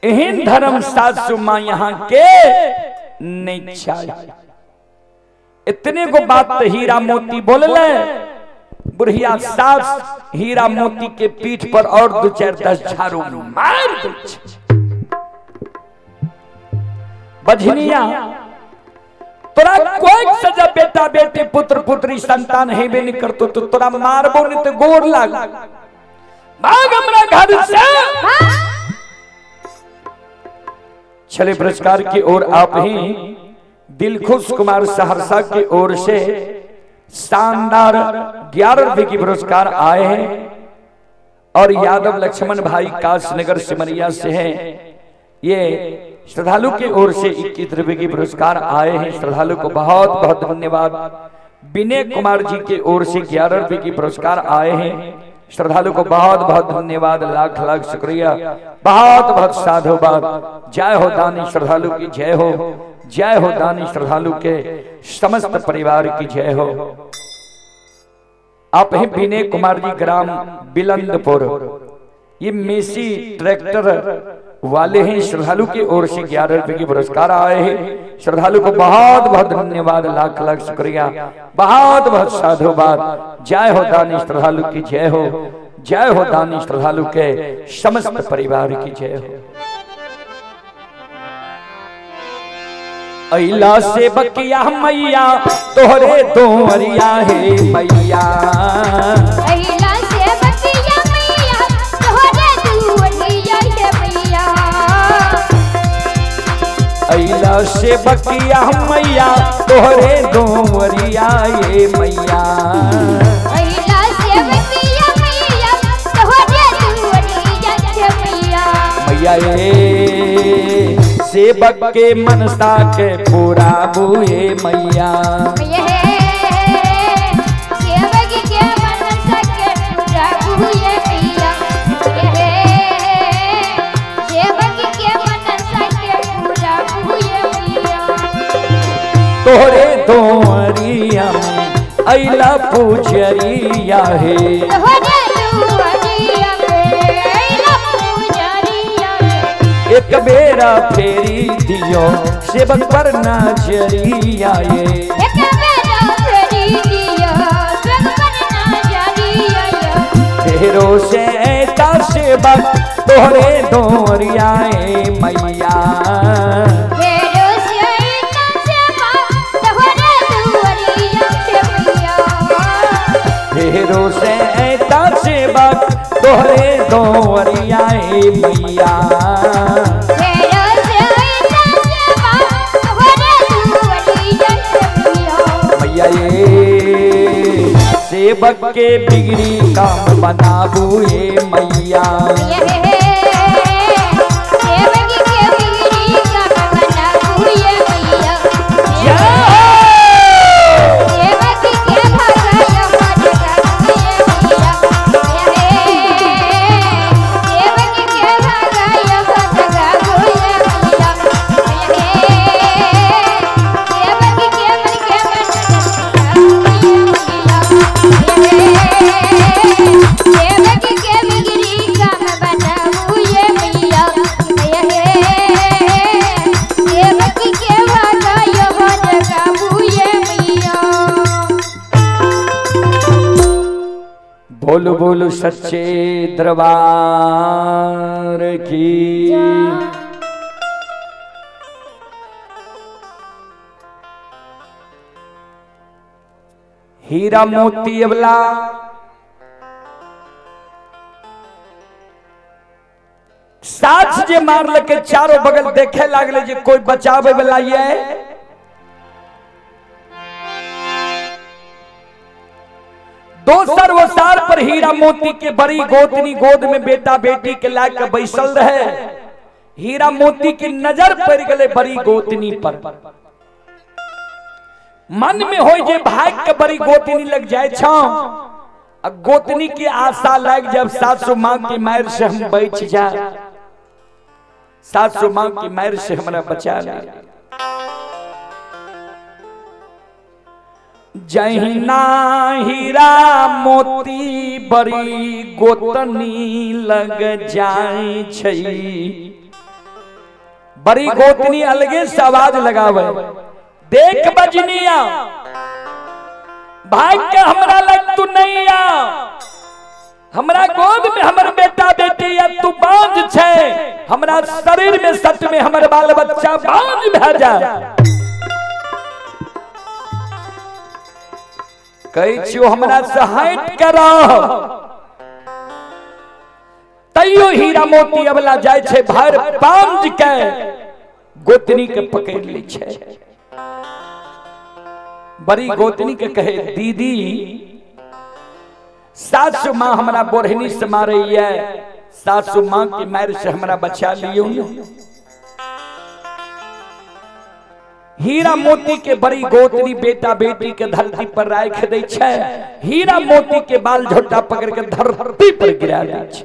एहन धर्म सासु माँ यहाँ के नहीं चाहिए। इतने को बात तो हीरा मोती बोलले, बुढ़िया सास हीरा मोती के पीठ पर और दो चार 10 झाड़ू मार दे। बझनिया तोरा कोई सजा बेटा बेटी पुत्र पुत्री संतान हेबे नहीं करतो तो तोरा मारबो नहीं तो गोर लाग, भाग हमरा घर से। छले पुरस्कार की ओर आप ही दिलखुश कुमार सहरसा की ओर से शानदार 11 रुपए की पुरस्कार आए हैं और यादव लक्ष्मण भाई काशनगर सिमरिया से हैं, ये श्रद्धालु की ओर से 21 रुपए की पुरस्कार आए हैं। श्रद्धालु को बहुत बहुत धन्यवाद। विनय कुमार जी की ओर से 11 रुपए की पुरस्कार आए हैं। श्रद्धालु को बहुत बहुत धन्यवाद, लाख लाख शुक्रिया, बहुत बहुत साधुवाद। जय हो दानी श्रद्धालु की जय हो, जय हो दानी श्रद्धालु के समस्त परिवार की जय हो। आप हैं विनय कुमार जी, ग्राम बिलंदपुर, ये मेसी ट्रैक्टर वाले हैं। श्रद्धालु की ओर से 11 रुपए के पुरस्कार आए हैं। श्रद्धालु को बहुत बहुत धन्यवाद, लाख लाख शुक्रिया, बहुत बहुत साधुवाद। जय हो दानी श्रद्धालु की जय हो, जय हो दानी श्रद्धालु के समस्त परिवार की जय हो। अइला से बकिया मैया तोहरे दोहरिया हे मैया, अइला से बकिया मैया तोहरे दोहरिया हे मैया, अइला से बकिया मैया तोहरे दोहरिया हे मैया, अइला से बकिया मैया तोहरे दोहरिया हे मैया। मैया ए सेवक के मनसा के पूरा बुए मैया, सेवक के मनसा के पूरा बुए मैया, सेवक के मनसा के पूरा बुए मैया। तोहरे दोहरिया में अइला पुजरिया हे, तोहरे दोहरिया में एक बेरा फेरी दियो सेवक पर नजरिया ये। एक बेरा फेरी दियो सेवक पर नजरिया ये। फेरो से ता सेवक तोहरे दोरिया ए मैया। फेरो से ता सेवक तोहरे दुआरिया ए मैया। फेरो से ता सेवक तोहरे दोरिया ए मैया। फेरो से ता सेवक तोहरे दुआरिया ए मैया। मैया ये सेवक के बिगड़ी काम बनाबू ए मैया। सेवक के बिगड़ी काम बनाबू ये मैया। सेवक के भगाया भटकाबू ये मैया। सेवक के भगाया भटकाबू ये मैया। सेवक के मन के मन सेवक के बिगड़ी काम बनाबू ये मैया। सेवक के भगाया भटकाबू ये मैया। बोलो बोलो सच्चे दरबार की। हीरा मोती अबला साथ जे मारल के चारों बगल देखे लागले जे कोई बचावे वाला ये। दोसर ओसार पर हीरा मोती के बड़ी गोतनी गोद में बेटा बेटी के ला के बैसल रहे। हीरा मोती की नजर पड़ गए बड़ी गोतनी पर। मन में हो जे भाग के बड़ी गोतनी लग जाए छो, आ गोतनी की आशा लग जब सासू माँ की मार से हम बच जा, सासू माँ की मार से हमरा बचा ले। जहिना हीरा मोती बड़ी गोतनी लग जाए छै, बड़ी गोतनी अलगे से आवाज लगावे, देख बजनिया भाग के हमरा लग तू नहीं आ, हमरा गोद में हमर बेटा बेटी या तू बांझ छै, हमरा शरीर में सट में हमर बाल बच्चा बांझ भा जा। कहै छियो हमरा से हट करो, तैयो हीरा मोती अबला जाय छै भर बांझ के गोतनी के पकड़ लै छै। बड़ी गोतनी के कहे दीदी सासू माँ हमरा बोरहनी से मारैया, सासू माँ के मार से हमरा बचा लियो। हीरा मोती के बड़ी गोतनी बेटा बेटी के धरती पर राख दै छै, हीरा मोती के बाल झोटा पकड़ के धरती पर गिरा दै छै।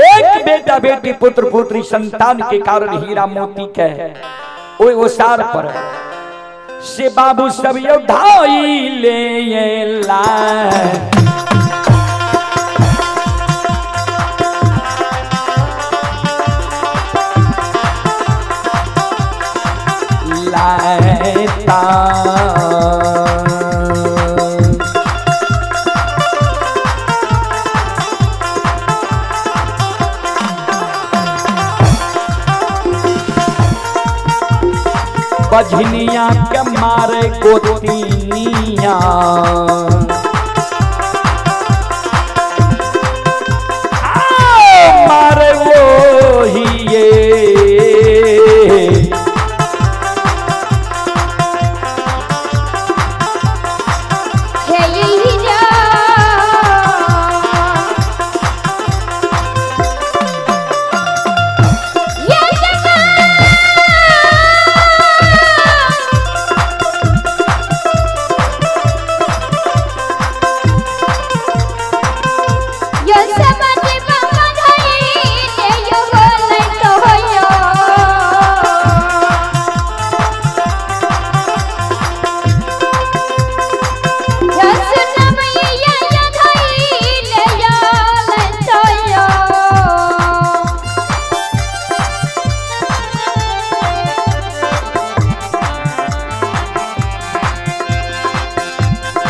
एक बेटा बेटी पुत्र पुत्री संतान के कारण हीरा मोती के ओइ ओसार पर से बाबू सब योद्धाई ले ला। लाता बझनिया के मारे गोतिनिया, मारे वो ही ये।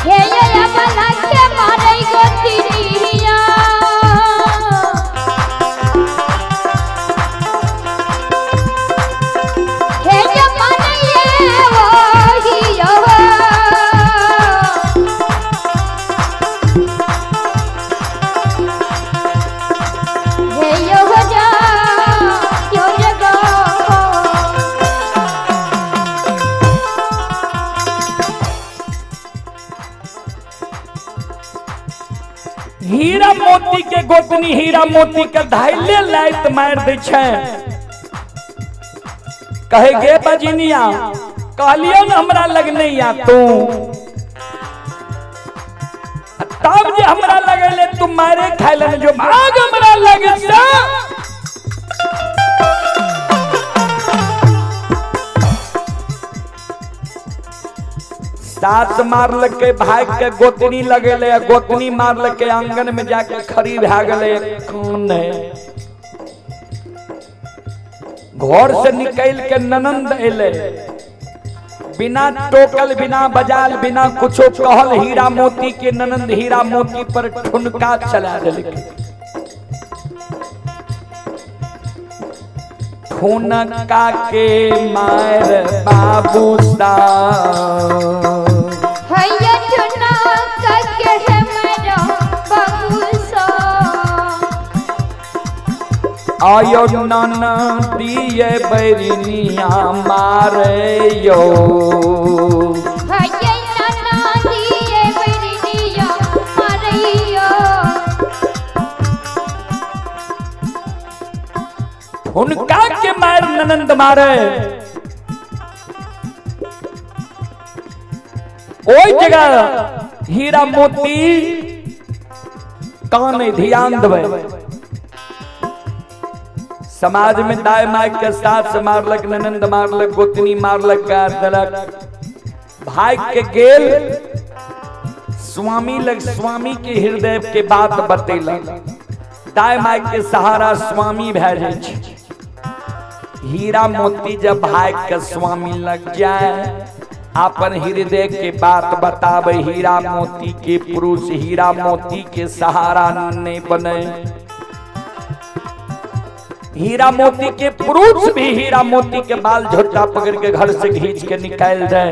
हे या बला के मारै गोतिनिया। हे या मारैये ओही यो। हे यो जा यो जगो। हीरा मोती के गोतनी हीरा मोती के धाइले लाइत मार दै छै। कहे गे बजनिया, कहलियो न हमरा लग नहीं आ तू, तब जे हमरा लगले तू मारे खाइले न, जो भाग हमरा लग से। सास मारलकै भाग के गोतनी लगेले, आ गोतनी मारलकै आंगन में जाके खड़ी भए गेलै। कौन है घर से निकल के ननंद एले, बिना टोकल बिना बजाल बिना कुछो कहल हीरा मोती के ननंद हीरा मोती पर ठुनका चला देलकै। ठुनका के मार बाबू सा हैया ठुना के हे मेरा बाबू सा। आयो नाना दिए बैरिनिया मारे यो। हैया नाना दिए बैरिनिया मारैयो। हुनका के मार ननंद मारे ओई जगह हीरा मोती कान ध्यान देबै। समाज में दाय my के सास मारलक, ननंद मारलक, गोतनी मारलक, गार देलक, भाई के गेल स्वामी लग, स्वामी के हृदय के बात बतेलक। दाय my के सहारा स्वामी भए जाइ छै। हीरा मोती जब भाई के स्वामी लग जाए अपन हृदय के बात बतावे, हीरा मोती के पुरुष हीरा मोती के सहारा नहीं बने। हीरा मोती के पुरुष भी हीरा मोती के बाल झोटा पकड़ के घर से घींच के निकाल दे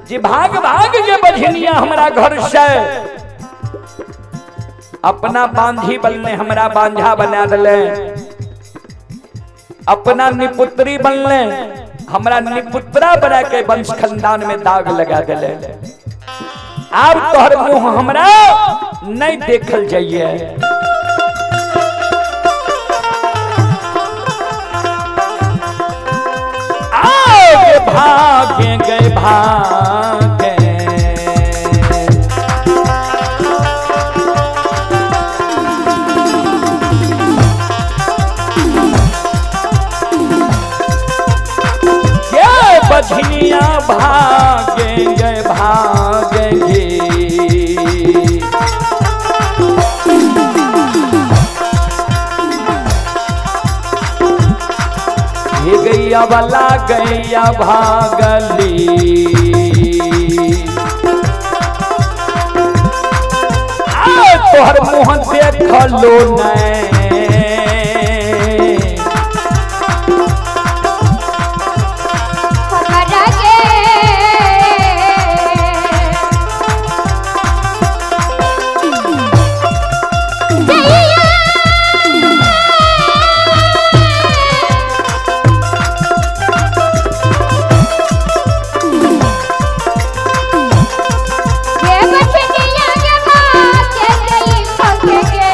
जी, भाग भाग के बझनिया हमरा घर से, अपना बांझी बनले हमरा बांझा बना दिले, अपना निपुत्री बनले हमरा निपुत्रा बना के वंश खानदान में दाग लगा दिले। आब तोहर मुंह हमरा नहीं देखल जाइए। आगे भागे गए भागे के बझनिया भागे गए भागे गे। हे गैया वाला गैया भागली, आ तोहर मुँह देखलो नहीं। हमरा के जइया के बचनिया के भाग गई भाग के।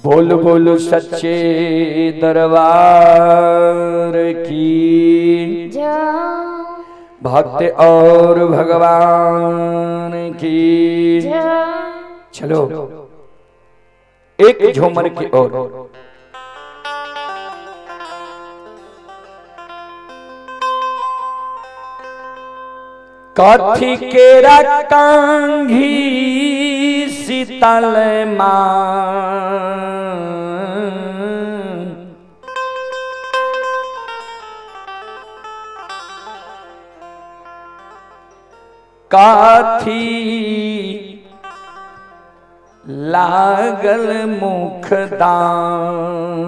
बोल बोल सच्चे दरबार की जय। भक्त और भगवान की जय। चलो एक झूमर की ओर। कथी केरा कांघी शीतल मां, काथी लागल मुख दांत,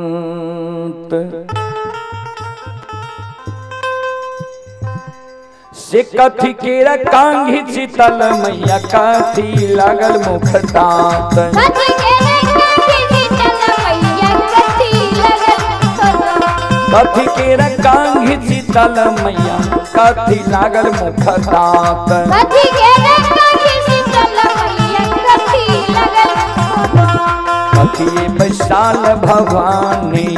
से कथी केरा कांघी शीतल मैया काथी लागल मुख दांत। कथी केरा कांघी शीतल मैया कथी लागल मुख दांत। कथी केरा कांघी शीतल मैया कथी लागल मुख दांत। कथी केरा कांघी शीतल मैया कथी लागल मुख दांत। कथिए बैसाल भवानी,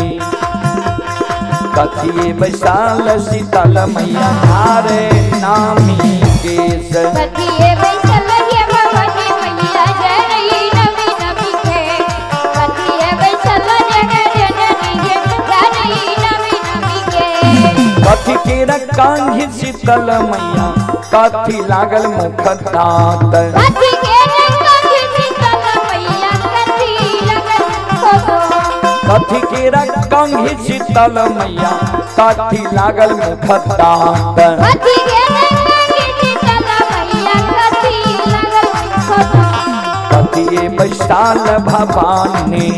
कथिए बैसाल शीतल मैया धारे नामी केस। कथिए बैसल हे भवानी मैया जरई नमी नमी के। कथिए बैसल जग जननी के जरई नमी नमी के। कथी केरा कांघी शीतल मैया कथी लागल मुख दांत। कथी केरा कांघी शीतल मैया कथी लागल मुख दांत। कथी केरा कांघी शीतल मैया कथी लागल मुख दांत। कथी केरा कांघी शीतल मैया कथी लागल मुख दांत। कथिए बैसाल भवानी,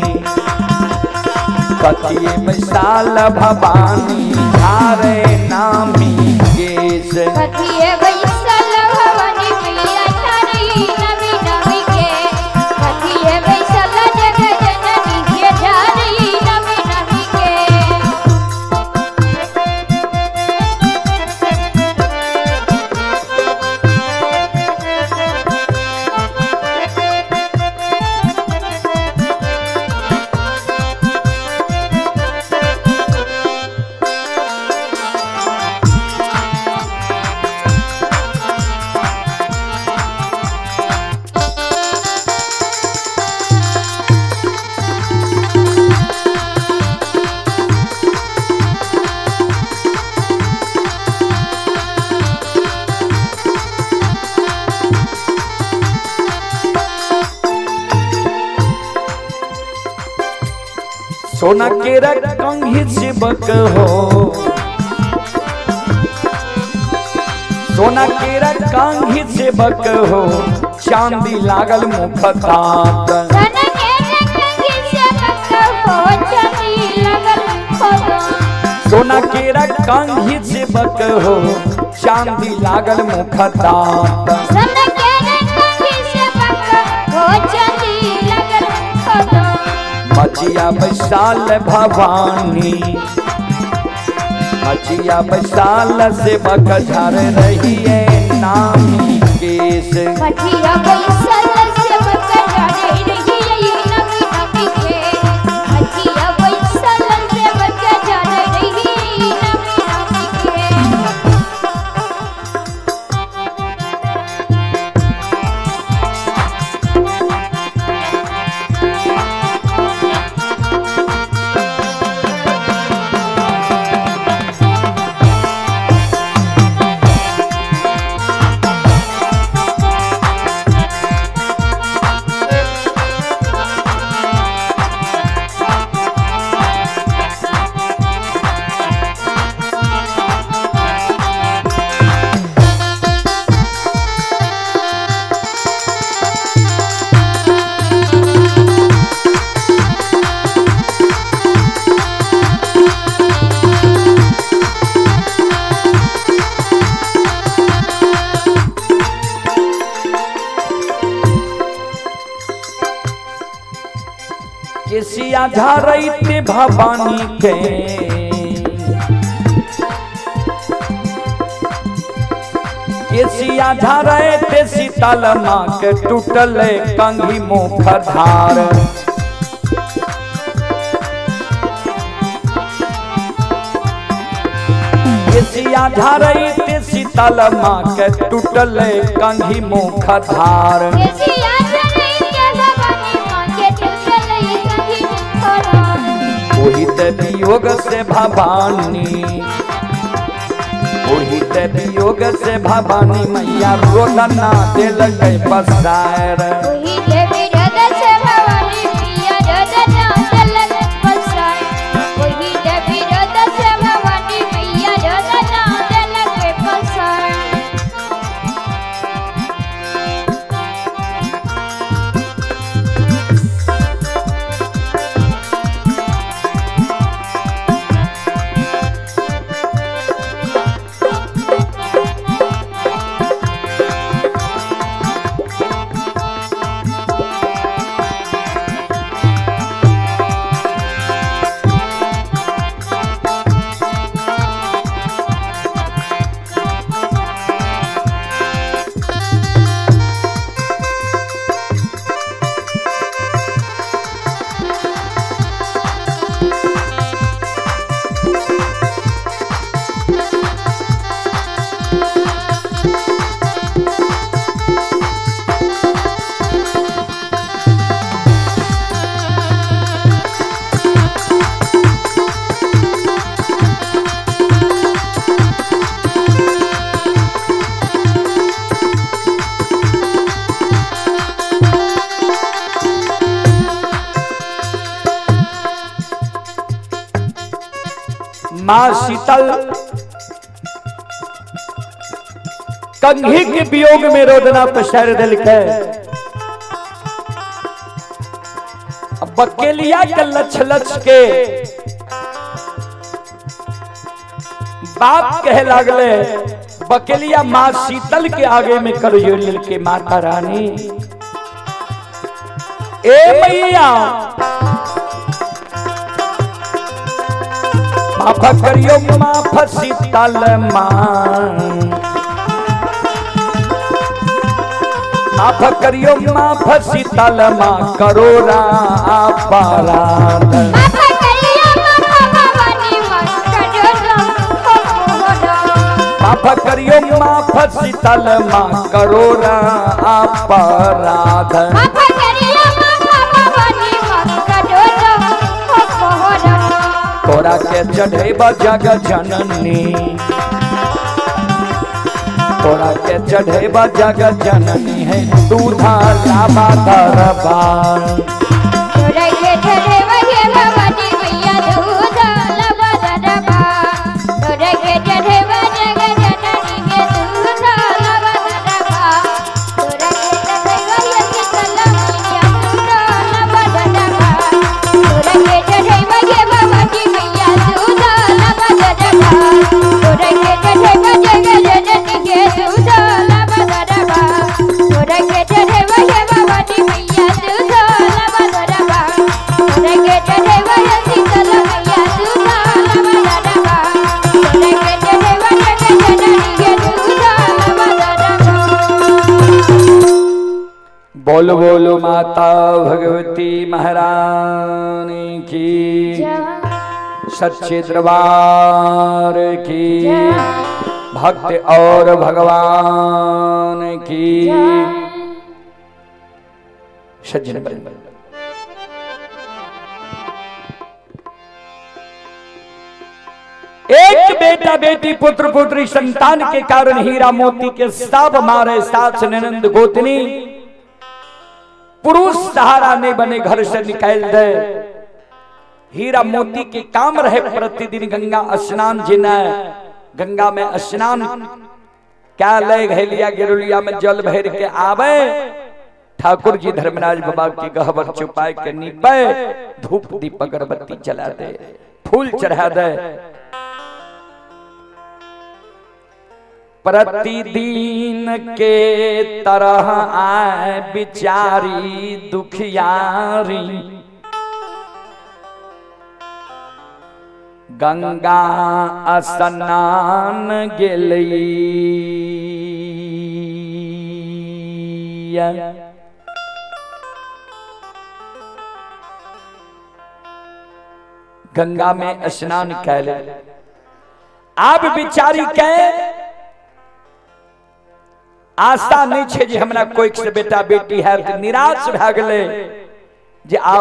कथिए बैसाल भवानी धारे नामी केस। कथिए बैसल भवानी मैया झारई नमी नमी के। कथिए बैसल जग जननी के झारई नमी नमी के। सोना केरा कंघी शिवक हो, सोना केरा कंघी सेवक हो, चांदी लागल मुख दांत। सोना केरा कंघी सेवक हो, चांदी लागल मुख दांत। सोना केरा कंघी सेवक हो, चांदी लागल मुख दांत। सोना केरा कंघी सेवक हो, चांदी लागल मुख दांत। मचिया बैसाल भवानी, मचिया बैसाल सेवक झर रही है नामी केस। मठिया बैसल सेवक झारे रही नमी नमी के। मठिया बैसल सेवक झारे रही नमी नमी के। केसिया झारैते भवानी के, केसिया झारैते शीतल माँ के टूटल कंघी मुख धार। केसिया झारैत शीतल माँ के टूटल कंघी मुख धार। केसिया झरैत भवानी माँ के टूटल कंघी मुख धार। ओही ते वियोग से भवानी, ओही ते वियोग से भवानी मैया रोदना देलकै पसार। ओही ते वियोग से भवानी मैया रोदना देलकै पसार। ओही ते वियोग से भवानी मैया रोदना देलकै पसार। माँ शीतल कंघी के वियोग में रोदना पसार देलकै। बकेलिया के लछ लछ के बाप कहे लागले, बकेलिया माँ शीतल के आगे में कर जोड़ के माता रानी ए मैया माफ करियो माफ शीतल माँ, माफ करियो माफ शीतल माँ करो अपराध। माफ करियो माफ भवानी माँ करो माफ करियो माफ शीतल माँ करो अपराध। माफ करियो माफ भवानी माँ करो तोरा के चढ़ेब जग जननी, तोरा के चढ़ेब जग जननी है दूधा लाबा दरबार। तोरा के चढ़ेब हे भवानी मैया दूधा लाबा दरबार। तोरा के चढ़ेब जग जननी के दूधा लाबा दरबार। तोरा के चढ़ेब हे शीतल मैया दूधा लाबा दरबार। तोरा के चढ़ेब हे भवानी मैया दूधा लाबा दरबार। तोरा के चढ़ेब जग जननी के दूधा लाबा दरबार। तोरा के चढ़ेब हे भवानी मैया दूधा लाबा दरबार। तोरा के चढ़ेब हे शीतल मैया दूधा लाबा दरबार। तोरा के चढ़ेब जग जननी के दूधा लाबा दरबार। बोल बोलो माता भगवती महारानी की, सच्चे दरबार की, भक्त और भगवान की। सज्जन एक बेटा बेटी पुत्र पुत्री संतान के कारण हीरा मोती के सब मारे सास ननंद गोतनी, पुरुष सहारा नहीं बने घर से निकाल दे। हीरा मोती के काम रहे प्रतिदिन गंगा स्नान जिना, गंगा में स्नान क्या ले घैलिया गिरुलिया में जल भर के आवे, ठाकुर जी धर्मराज बाबा के गहबर छुपाए के नीपे, धूप दीप अगरबत्ती जला दे, फूल चढ़ा दे। प्रतिदिन के तरह आए बिचारी दुखियारी, गंगा स्नान गेली। गंगा में स्नान कैले। आब बिचारी के आशा नहीं छे जे हमरा कोई से बेटा बेटी है, निराश भए गेलै जे आब।